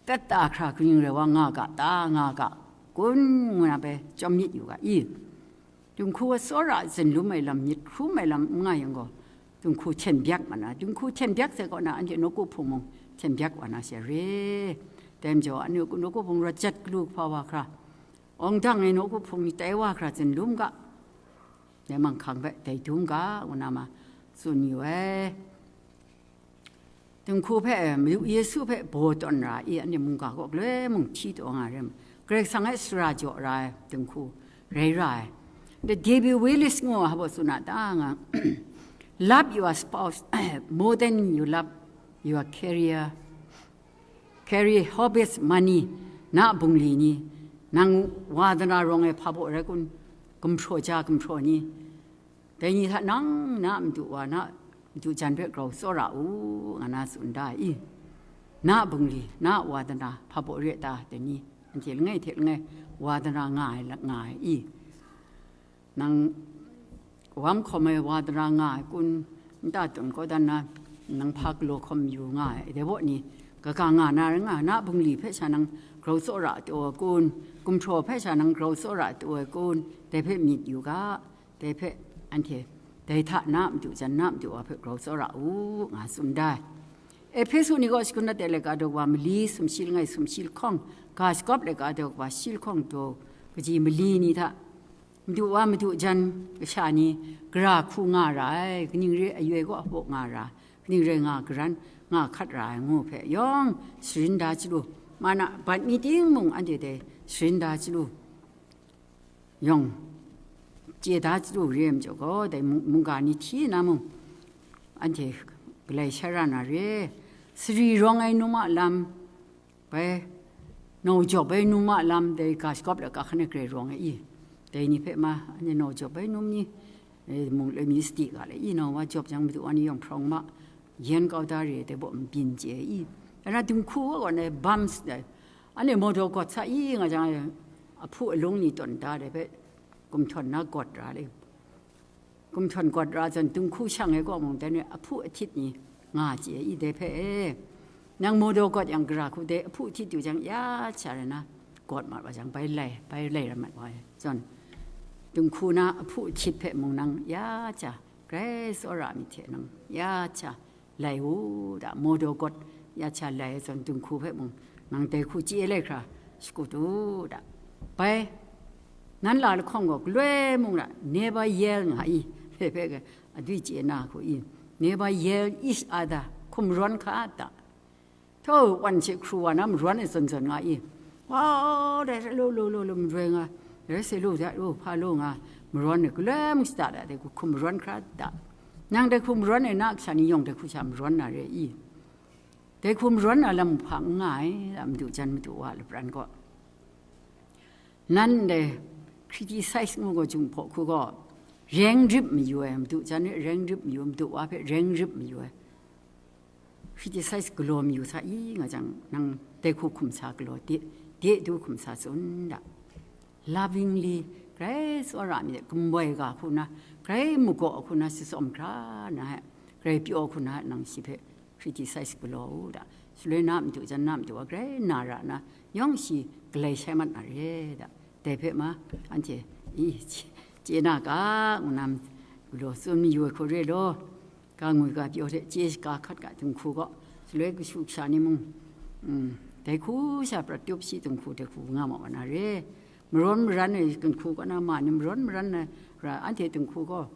tat ta hkra kaning rai wa nga ga ta, nga ga, kun ngu na hpe chyawm myit yu ga i. Dinghku wa tsawra zunlum ai lam, myit hkrum ai lam n nga yang gaw, dinghku hten byak ma na, dinghku hten byak sai kaw na, anhte nawku hpung mung hten byak wa na she re. Dai majaw, anhte nawku hpung rawt jat galu kahpa wa hkra, awng dang ai nawku hpung ni tai wa hkra zunlum ga, dai manghkang hpe dai dum ga, ngu na ma tsun yu ai. Dinghku hpe, Madu Yesu hpe baw tawn ra i, anhte mungga kaw galoi mung hti taw nga ai rai, Karai Kasang e sara jaw ra ai dinghku rai ra ai. The David Willis ngu ai hpa tsun a ta nga, love your spouse more than you love your career, career, hobbies, money, na bungli ni, nang wa dana rawng ai hpa baw rai kun, gumhpraw ja gumhpraw ni, dai ni hta nang na madu wa na madu jan hpe grau tsawra u, nga na tsun da i. Na bungli, na wa dana hpa baw re ta, dai ni, anhte langai hte langai wa dana nga ai, nga ai i. Nang wam hkawm ai wa dana nga ai kun, nta tun kaw dan na, nang hpa galaw hkawm yu nga ai, dai baw ni, kaga nga na rai nga, na bungli hpe sha nang grau tsawra taw ai kun, gumhpraw hpe sha nang grau tsawra taw ai kun, dai hpe myit yu ga, dai hpe anhte, dai hta na madu jan na madu wa hpe grau tsawra u, nga tsun da ai. Ehpesu ni kaw shi kun dat ai laika daw wa mali sumshi langai sumshi lahkawng, ga shagawp laika daw wa shi lahkawng daw, kaji mali ni hta, madu wa madu jan kasha ni gara hku nga ra ai, kaning re ai, ayoi kaw hpaw nga ra, kaning rai nga garan nga hkat ra ai ngu hpe yawng sharin da chyalu, ma na bat mi ting mung anhte dai sharin da chyalu, yawng chye da chyalu re ai majaw gaw, dai mung-, mungga ni hti na mung, anhte galai sha ra na re, sari rawng ai num a lam, bai, nau jawp ai num a lam, dai ga shagawp laika hkan e grai rawng ai i, dai ni hpe ma, anhte nau jawp ai num ni, e, mung loi mi sadi ga le i, nau wa jawp jang madu wa ni yawng hprawng ma, yen kau da re ai, dai baw nbyin chye ai i, ana dinghku wa gaw na bam sat ai, anhte mawdaw gawt sa i nga jang, ahpu alung ni tawn da dai hpe, gumhtawn na gawt ra le. Gumhtawn gawt ra zawn, dinghku shang ai kaw mung, dai ni ahpu ahtit ni nga chye i, dai hpe e, nang mawdaw gawt yang gara hku dai ahpu ahtit du jang ya cha rai na, gawt mat wa jang, bai lai, bai lai rai mat wa ai zawn, dinghku na ahpu ahtit hpe mung nang ya cha, grai tsawra myit hte nang ya cha, lai u da, mawdaw gawt ya cha lai ai zawn, dinghku hpe mung nang dai hku chye lai hkra shakut u da. Bai, nan la lahkawng gaw galoi mung da, never yell nga i, hpe hpe ga adwi chye na hku i, never yell each other, hkum rawn hka da. Htaw wan hte hkru wa na marawn ai zawn zawn nga i, wa, dai hte lo lo lo lo maroi nga, dai hte lo da lo hpa lo nga, marawn ai galoi mung shada da, dai hku hkum marawn hkra da. Nang dai hku marawn ai na kasha ni yawng dai hku sha marawn na re i? Dai hku marawn na lam hpa n nga ai, a madu jan madu wa lapran gaw. Nan dai criticize ngu gaw, jung hpaw hku gaw, reng rip mayu ai, madu jan e reng rip mayu, madu wa hpe reng rip mayu ai. Criticize galaw mayu sa i nga jang, nang dai hku hkum sa galaw de, de du hkum sa tsun da. Lovingly, grai tsawra mi de, gumbai ga hku na, grai magaw hku na, shatsawm hkra na, grai pyaw hku na, nang shi hpe criticize galaw u da. Shaloi na madu jan na madu wa grai na ra na, yawng shi galai shai mat na re da. Dai hpe ma, anhte, i, chye na ga, ngu na, galaw tsun mayu ai hku re law, ga ngwi ga pyaw hte chye shaga hkat ga dinghku gaw, shaloi kashu kasha ni mung, mm, dai hku sha prat tup shi dinghku dai hku nga ma wa na re. Marawn maran ai dinghku kaw na ma ni marawn maran ai ra, anhte dinghku gaw,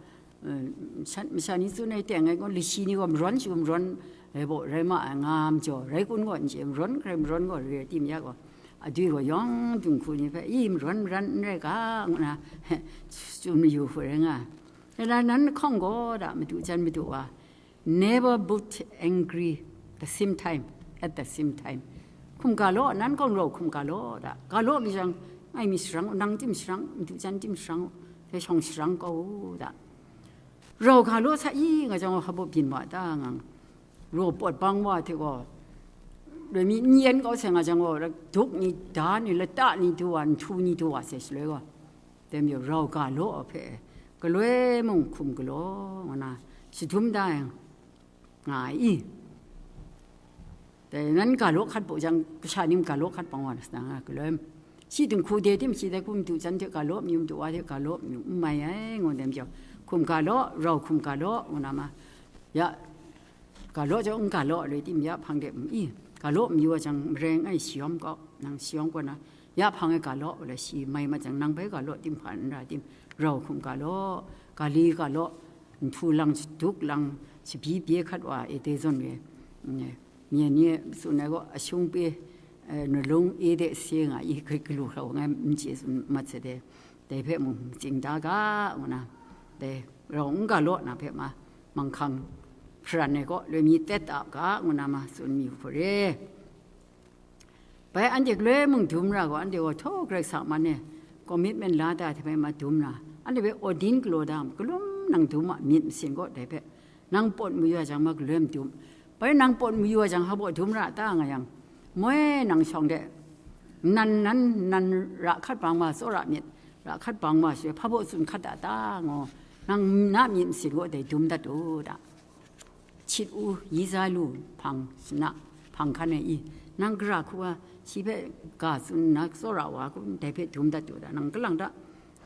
eh, shan-, masha ni tsun ai teng ai gaw, lashi ni gaw marawn shu marawn rai baw rai ma ai nga majaw, rai kun gaw n chye, marawn hkrai marawn gaw re ai tim ya gaw, adwi gaw yawng dinghku ni hpe, i, marawn maran n rai ga, ngu na, tsun mayu hku rai nga ai. Nana nan lahkawng gaw da, madu jan madu wa, never both angry the same time, at the same time. Hkum ga law, nan hkawng rau hkum ga law da. Ga law mi jang, ngai mi sharang u, nang tim sharang, madu jan tim sharang u, dai shawng sharang kau u da. Rau ga law sa i nga jang, hpa baw byin wa ta ngang. Raw pawt bang wa hte gaw, loi mi n yen kau sai nga jang gaw, duk ni, da ni, lata ni du wa, nhtu ni du wa sai shaloi gaw, dai majaw rau ga law hpe galoi mung hkum galaw nga na shadum da ai nga ai i? Dai nan ga law hkat baw jang, kasha ning ga law hkat bang wa na sa nga galoi, shi dinghku de tim shi dai hku madu jan hte ga law mayu, madu wa hte ga law mayu, n mai ai, ngu dai majaw, hkum ga law, rau hkum ga law, ngu na ma, ya, ga law jau n ga law, loi tim ya hpang de, i, ga law mayu wa jang, mareng ai shayawm kau, nang shayawm kaw na, ya hpang e ga law, la shi mai mat jang, nang bai ga law, tim hpa n ra tim, rau hkum ga law, ga li ga law, nhtu lang, shaduk lang, shabyi bye hkat wa e, dai zawn e, mm, myen ni tsun ai gaw, ashung pe, eh, nalung e de se nga i, hkrit galu hkra wa ngai n chye tsun mat se de, dai hpe mung matsing da ga, ngu na, dai rau n ga law na hpe ma, manghkang hparan ai gaw, loi mi tet a ga, ngu na ma tsun mi hku re. Bai anhte galoi mung dum ra gaw, anhte gaw htaw Karai Kasang man e commitment la da hte bai ma dum na, anhte bai ordain galaw da, galum nang dum a myit masin gaw dai hpe, nang pawt mayu a jang ma galoi madum, bai nang pawt mayu a jang hpa baw dum ra ta nga yang, moi nang shawng de, nan, nan, nan ra hkat bang ma, tsawra myit ra hkat bang ma, shi hpa baw tsun hkat da ta, ngu, nang na myit masin gaw dai dum dat u da. Chit u, yi za lu, hpang shana, hpang hkan ai i, nang gara hku wa, shi hpe ga tsun nna tsawra wa kun, dai hpe dum dat u da, nang kalang da,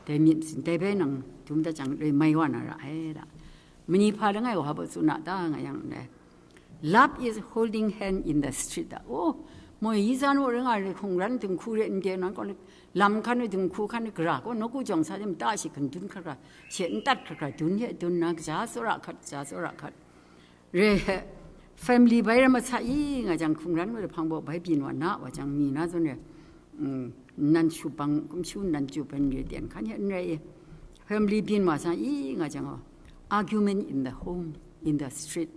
dai myit masin, dai hpe nang dum dat jang, loi mai wa na ra ai da. Mani hpa langai wa hpa tsun a ta nga yang dai. Love is holding hand in the street da. Oh, moi yi za nu ring a ri hkungran dinghku re n de nan kaw, lam hkan dinghku hkan gara gaw, nawku jawng sa de mata shi hkan dun hkra hkra, she n tat hkra hkra dun he dun na, kaja tsawra hkat, kaja tsawra hkat. Re, family bai ram a sa i nga jang, hkungran wa hpang baw bai byin wa na wa jang, mi na zawn re, mm, nan shu bang, kumshu nan chyu ban re ten hkan he n rai i. Family byin wa sa i nga jang, argument in the home, in the street,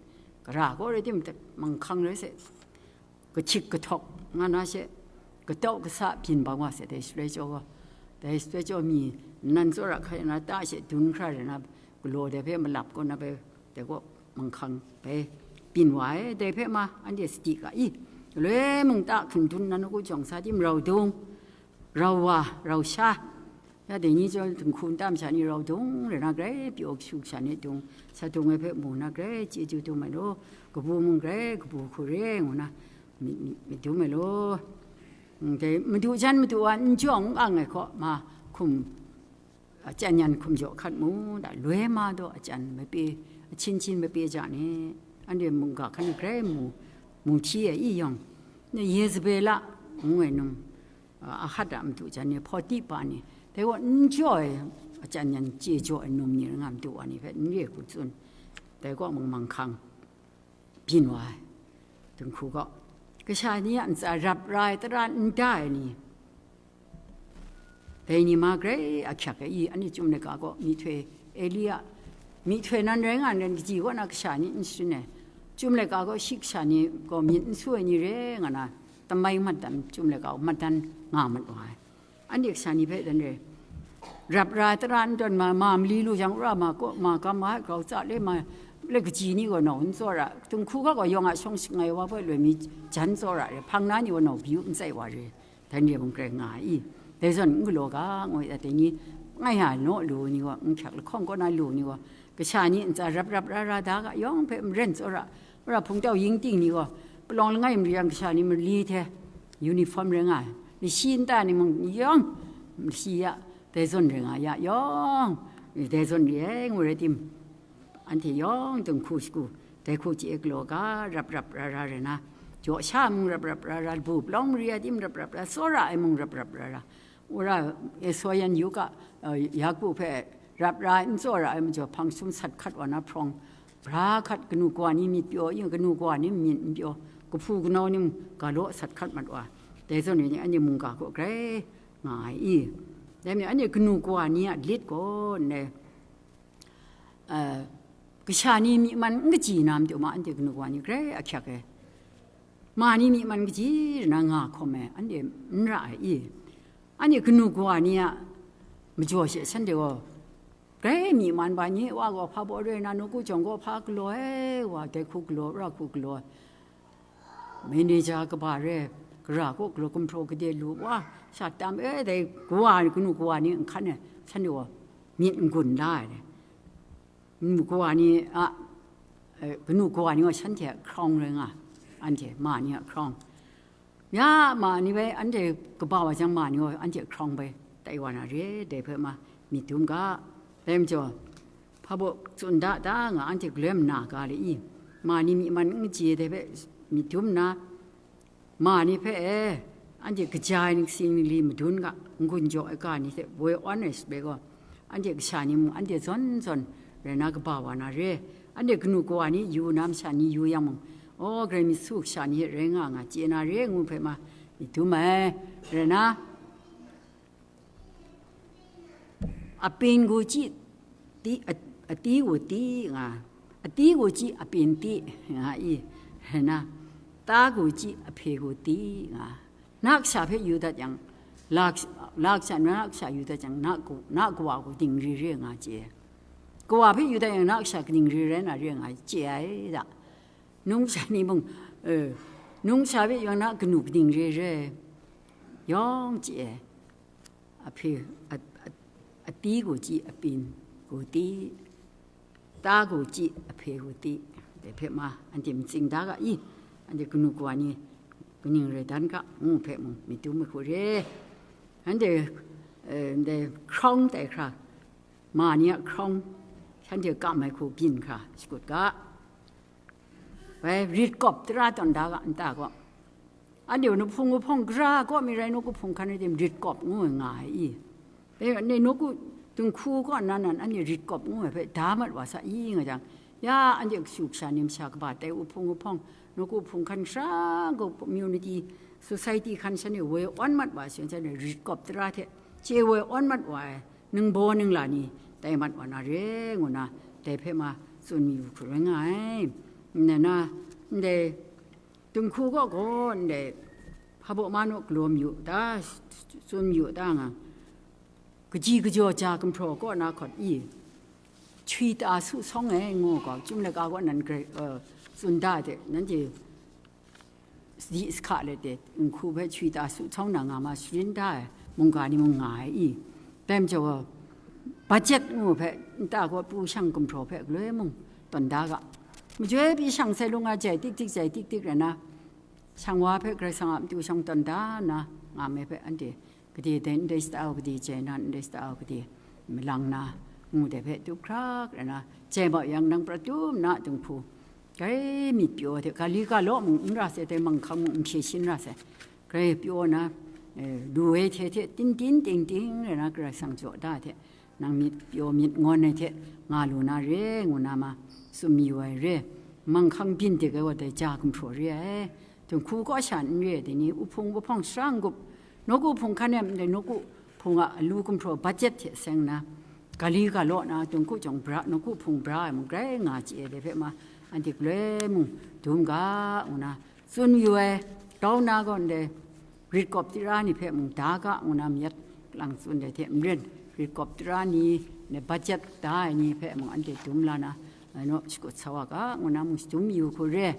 gara gaw rai tim, manghkang rai se, kachik kahtawk nga na she, katau kasa byin bang wa se, dai shaloi chyaw gaw, dai shaloi chyaw mi nan tsawra hkai na ta she dun hkra re na, galaw dai hpe malap kaw na bai, dai gaw manghkang bai byin wa ai, dai hpe ma anhte sadi ga i, galoi mung ta hkun dun na nawku jawng sa tim rau dung, rau wa, rau sha, ya dai ni chyawm dinghku nta masha ni rau dung rai na, grai pyaw kashu kasha ni dung, sa dung ai hpe mu na, grai chyeju dum ai law, kabu mung grai kabu hku re ngu na, mi, mi, mi dum ai law. Mm, dai madu jan madu wa n jaw n ang ai hkaw ma hkum, a, chyan yan hkum jaw hkat mu da, loi ma daw a chyan mape, a chin chin mape ja ni, anhte mungga hkan grai mu, mu hti ai i yawng, na Yezebela ngu ai num, a, Ahat a madu jan ni, Hpawtipa ni, dai gaw n jaw ai, a chyan yan chye jaw ai num ni rai nga, madu wa ni hpe n re hku tsun, dai gaw mung manghkang byin wa ai, dinghku gaw, kasha ni a ntsa rap ra ai, tara n da ai ni, dai ni ma grai ahkyak ai i, anhte chyum laika gaw myihtoi Elia, Myihtoi nan rai nga ai kaji kaw na kasha ni n sharin ai, chyum laika kaw shi kasha ni gaw myit n su ai ni re nga na, tamai mat dan, chyum laika kaw mat dan nga mat wa ai. Anhte kasha ni hpe dan re, rap ra tara n tawn ma, ma mali lu jang, wora ma kaw, ma gam ma, grau tsa le ma, le kaji ni gaw nau n tsawra, dinghku ga gaw yawng a shawng shing ai wa hpe loi mi jan tsawra re, hpang na ni gaw nau byu n tsai wa re. Dai ni mung grai nga ai i? Dai zawn n galaw ga, ngu ai, dai ni, ngai ha naw lu ni gaw, n hkyak lahkawng kaw na lu ni gaw, kasha ni ntsa rap rap ra ra da ga, yawng hpe maren tsawra, wora hpungtau yingting ni gaw, palawng langai mali yang kasha ni mali hte uniform rai nga ai, mashi nta ni mung yawng mashi ya, dai zawn rai nga ya, yawng dai zawn re ai, ngu rai tim, anhte yawng dinghku shagu, dai hku chye galaw ga, rap rap ra ra rai na, jaw sha mung rap rap ra ra, bu palawng mari a tim rap rap ra, tsawra ai mung rap rap ra ra, wora, e, Soyan yu ga, e, Yaku hpe rap ra ai n tsawra ai majaw, hpang sum sat hkat wa na hprawng, bra hkat, kanu kawa ni myit pyaw, yin kanu kawa ni myit n pyaw, kahpu kanau ni mung ga law sat hkat mat wa, dai zawn ni anhte mungga kaw grai nga ai i? Dai mi anhte kanu kawa ni a lit gaw ndai, eh, kasha ni myi man n kaji na matu ma, anhte kanu kawa ni grai ahkyak ai. Ma ni myi man kaji na nga hkawm ai, anhte n ra ai i? Anhte kanu kawa ni a majaw she shanhte gaw, grai myi man ba, nye wa gaw hpa baw re na, nawku jawng gaw hpa galaw ai, wa dai hku galaw, ra hku galaw, manager kaba re, gara kaw galaw, gumhpraw gade lu, wa, sha tam e, dai kawa, kanu kawa ni n hkan ai, shanhte gaw myit n gun la ai. Kanu kawa ni a, eh, kanu kawa ni gaw shanhte a hkrawng rai nga, anhte ma ni a hkrawng. Ya, ma ni bai anhte kaba wa jang, ma ni gaw anhte a hkrawng bai tai wa na re, dai hpe ma myit dum ga. Dai majaw, hpa baw tsun da da nga, anhte galoi nna ga le i? Ma ni myi man n chye, dai hpe myit dum nna, ma ni hpe e, anhte kaja ai ning sing ningli madun ga, n-gun jaw ai ga ni hte woi awn ai sape gaw, anhte kasha ni mung anhte zawn zawn rai na kaba wa na re. Anhte kanu kawa ni yu na masha ni yu yang mung, aw, Karai myit su kasha ni hte rai nga nga chye na re, ngu hpe ma myit dum ai, rai na. Apin gu chyi, ti, a, ati gu ti nga, ati gu chyi apin ti nga i, na, ta gu chyi ahpe gu ti nga. Na kasha hpe yu dat yang, la, la kasha, na kasha yu dat yang, na ku, na kawa gu dingri re nga chye. Kawa hpe yu dat yang, na kasha dingri rai na re nga chye ai da. Nungsha ni mung, eh, nungsha hpe yu yang, na kanu dingri re, yawng chye ai. Ahpe, a, a, ati gu chyi apin gu ti, ta gu chyi ahpe gu ti, dai hpe ma, anhte matsing da ga i? Anhte kanu kawa ni kaning rai dan ga, ngu hpe mung myit dum ai hku re. Anhte, eh, ndai hkrawng tai hkra, ma ni a hkrawng, shanhte kam ai hku byin hkra shakut ga. Bai, rit kawp tara tawn da ga, nta gaw. Anhte wuhpung wuhpawng gara kaw mi rai, nawku hpung hkan rai tim, rit kawp ngu ai nga ai i? Dai, anhte nawku dinghku kaw nan nan, anhte rit kawp ngu ai hpe da mat wa sa i nga jang, ya, anhte kashu kasha ni masha kaba tai, wuhpung wuhpawng, nawku hpung hkan shara gaw, community, society hkan shanhte woi awn mat wa, shanhte rit kawp tara hte chye woi awn mat wa ai, ningbaw ningla ni tai mat wa na re, ngu na, dai hpe ma tsun mayu hkru rai nga ai. Nna na, ndai dinghku kaw gaw ndai hpa baw ma naw galaw mayu ta, tsun mayu ta nga, kaji kajaw ja gumhpraw kaw na hkawt i, chwi ta su sawng ai, ngu gaw, chyum laika kaw nan grai, eh, tsun da de, nanhte sadi sahka let de, dinghku hpe chwi ta su sawng na nga ma sharin da ai mungga ni mung nga ai i? Dai majaw, budget ngu hpe nta gaw pru shang gumhpraw hpe galoi mung tawn da ga. Majoi pyi shang sai lung a jai tik tik, jai tik tik rai na, shang wa hpe Karai Kasang a matu shang tawn da nna nga me hpe, anhte gade dai ndai sata u, gade jai na ndai sata u, gade malang na, ngu dai hpe tup hkrak rai na, jai mau yang, nang prat tum na dinghku, grai myit pyaw hte, ga li ga law mung n ra sai, dai manghkang mung n hpye shin ra sai, grai pyaw na, eh, lu ai hte hte tin tin ting ting rai na, Karai Kasang jaw da hte, nang myit pyaw myit ngawn ai hte nga lu na re, ngu na ma tsun mayu ai re. Manghkang byin dik ai wa dai ja gumhpraw re ai. Dinghku kaw sha n re ai dai ni, wuhpung wuhpawng shara n-gup, nawku hpung hkan e ndai nawku hpung a alu gumhpraw budget hte seng na, Gali ga law na, dungku jawng bra, nawku hpung bra ai mung grai nga chye ai dai hpe ma, anhte galoi mung dum ga, ngu na tsun yu ai, grau na gaw ndai rit kawp tara ni hpe mung da ga, ngu na mayat lang tsun dai hte maren, rit kawp tara ni, ndai budget da ai ni hpe mung anhte dum la na, ai naw shakut sa wa ga, ngu na mung shadum yu hku re.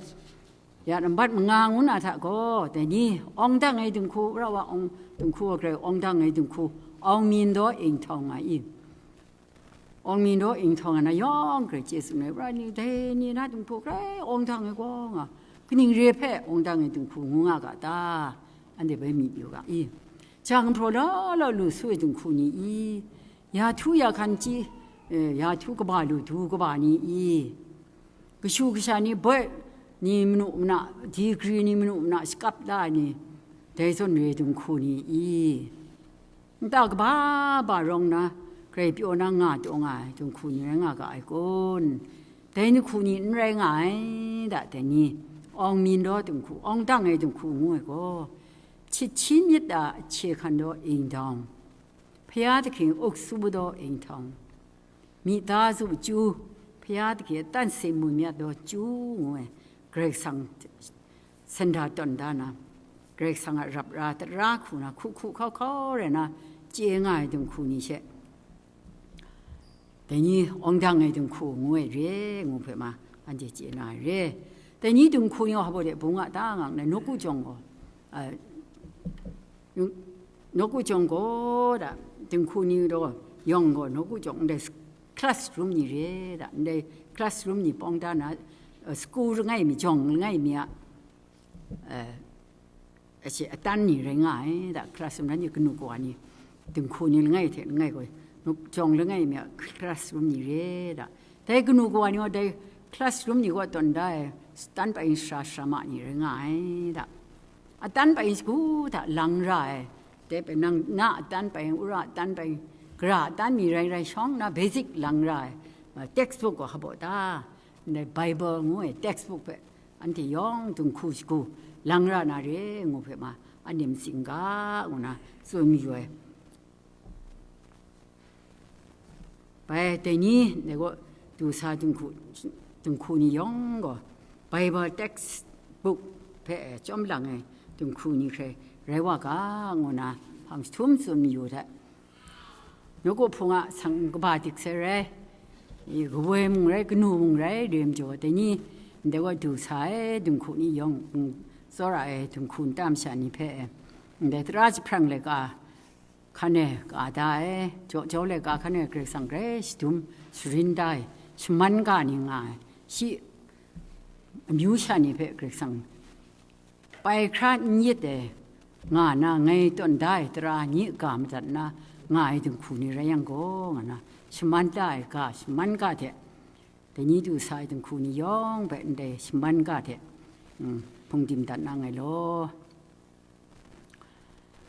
Ya nambat manga ngu na hta gaw, dai ni, awng dang ai dinghku, rau wa awng dinghku, wa grai awng dang ai dinghku, awng min daw ing htawng nga i? Awng min daw ing htawng nga na yawng grai chye tsun ai, ra ni, dai ni na dinghku grai awng dang ai gaw nga, kaning re hpe awng dang ai dinghku ngu nga ga ta? Anhte bai myit yu ga i? Jang hpraw law law lu su ai dinghku ni i? Ya htu ya hkan chyi, eh, ya htu kaba lu du kaba ni i? Kashu kasha ni boi ni manu mana, digri ni manu mana shakap la ai ni, dai zawn re dinghku ni i? Nta kaba ba rawng na, grai pyaw na nga taw nga ai dinghku ni rai nga ga ai kun? Dai ni hku ni n rai nga ai, da, dai ni, awng min daw dinghku, awng dang ai dinghku ngu ai gaw, chit hpyi myit a ahkye hkan daw ing htawng, Hpya dahkying uk su daw ing htawng, myi da zu chyu, Hpya dahkying a tan sing mu myat daw chyu ngu ai, Karai Kasang sanda tawn da na, Karai Kasang a rap ra tara hku na hku hku hkau hkau rai na chye nga ai dinghku ni she, dai ni awng dang ai dinghku ngu ai re, ngu hpe ma, anhte chye na ai re. Dai ni dinghku ni wa hpa de bung a ta nga nna, nawku jawng gaw, a, nawku jawng gaw da, dinghku ni daw yawng gaw, nawku jawng ndai classroom ni re da, ndai classroom ni pawng da na, a, school langai mi, jawng langai mi a, a, ashi atan ni rai nga ai da, classroom na ni kanu kawa ni, dinghku ni langai hte langai gaw, nawku jawng langai mi a classroom ni re da. Dai kanu kawa ni gaw dai classroom ni kaw tawn da ai, atan bai sara sara ma ni rai nga ai da. Atan bai shagu hta lang ra ai, dai bai nang na atan bai, wora atan bai, gara atan mi rai rai shawng na basic lang ra ai, a, textbook gaw hpa ta, ndai Bible ngu ai textbook hpe anhte yawng dinghku shagu lang ra na re ngu hpe ma, anhte matsing ga, ngu na tsun yu ai. Bai, dai ni, dai gaw, du sa dinghku, dinghku ni yawng gaw, Bible textbook hpe chyawm lang ai dinghku ni hkrai rai wa ga, ngu na hpang jahtum tsun mayu hte, nawku hpung a sang kaba dik sai rai, i, kawoi mung rai, kanu mung rai, re majaw, dai ni, ndai gaw du sa ai dinghku ni yawng, mm, tsawra ai dinghku nta masha ni hpe, ndai tara jahprang laika hkan e ka da ai, jaw jau laika hkan e Karai Kasang grai shadum sharin da ai, shaman ga ni nga ai, shi amyu sha ni hpe Karai Kasang pai hkra n yit ai, nga na, ngai tawn da ai tara ni ga madat na nga ai dinghku ni rai yang gaw, nga na, shaman da ai ga, shaman ga hte, dai ni du sa ai dinghku ni yawng hpe ndai shaman ga hte, mm, hpungdim dat na nngai law.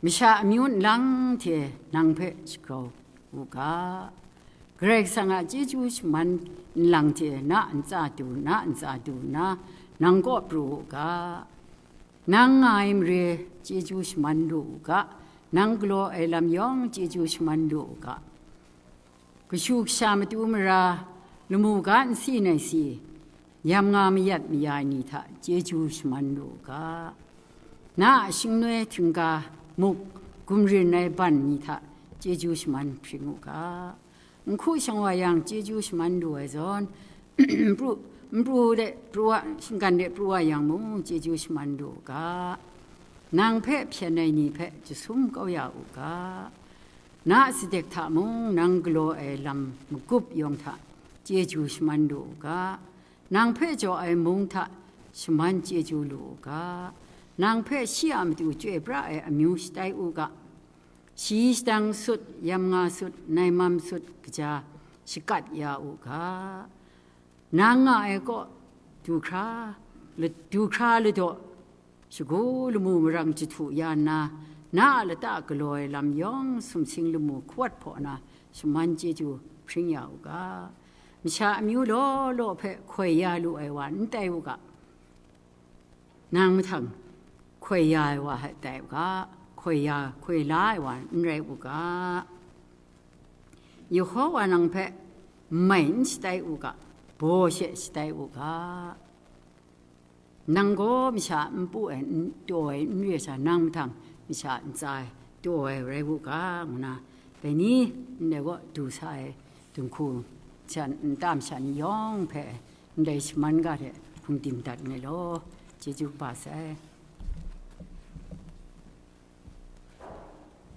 Masha amyu nlang hte nang hpe shagrau u ga. Karai Kasang a chyeju shaman nlang hte na ntsa du, na ntsa du nna, nang kaw pru u ga. Nang nga ai mare chyeju shaman lu u ga, nang galaw ai lam yawng chyeju shaman lu u ga. Kashu kasha matu mara, lamu ga nsi nai si, yam nga mayat maya ai ni hta chyeju shaman lu u ga. Na a shingnoi htingga muk gumrin ai ban ni hta chyeju shaman hpring u ga. N hku shang wa yang chyeju shaman lu ai zawn, n pru, n pru de pru wa, shinggan de pru wa yang mung chyeju shaman lu u ga. Nang hpe hpyen ai ni hpe jasum kau ya u ga. Na a sadek hta mung nang galaw ai lam magup yawng hta chyeju shaman lu u ga. Nang hpe jaw ai mung hta shaman chyeju lu u ga. Nang hpe shi a matu chyoi pra ai amyu shatai u ga. Shi shadang sut, yam nga sut, naimam sut, kaja shakat ya u ga. Nang nga ai kaw du hkra, la-, du hkra ladaw, shagu lamu marang jahtu ya nna, na a lata galaw ai lam yawng sumsing lamu hkawat hpaw na shaman chyeju hpring ya u ga. Masha amyu law law hpe hkoi ya lu ai wa n tai u ga. Nang mahtang hkoi ya ai wa hpe tai u ga, hkoi ya, hkoi la ai wa n rai u ga. Yehowa nang hpe mai n shatai u ga, baw she shatai u ga. Nang gaw masha a npu ai, n-, taw ai n re sha, nang mahtang masha a ntsa e taw ai rai u ga, ngu na, dai ni ndai gaw du sa ai dinghku sha, nta masha ni yawng hpe ndai shaman ga hte hkungdim dat nngai law. Chyeju kaba sai.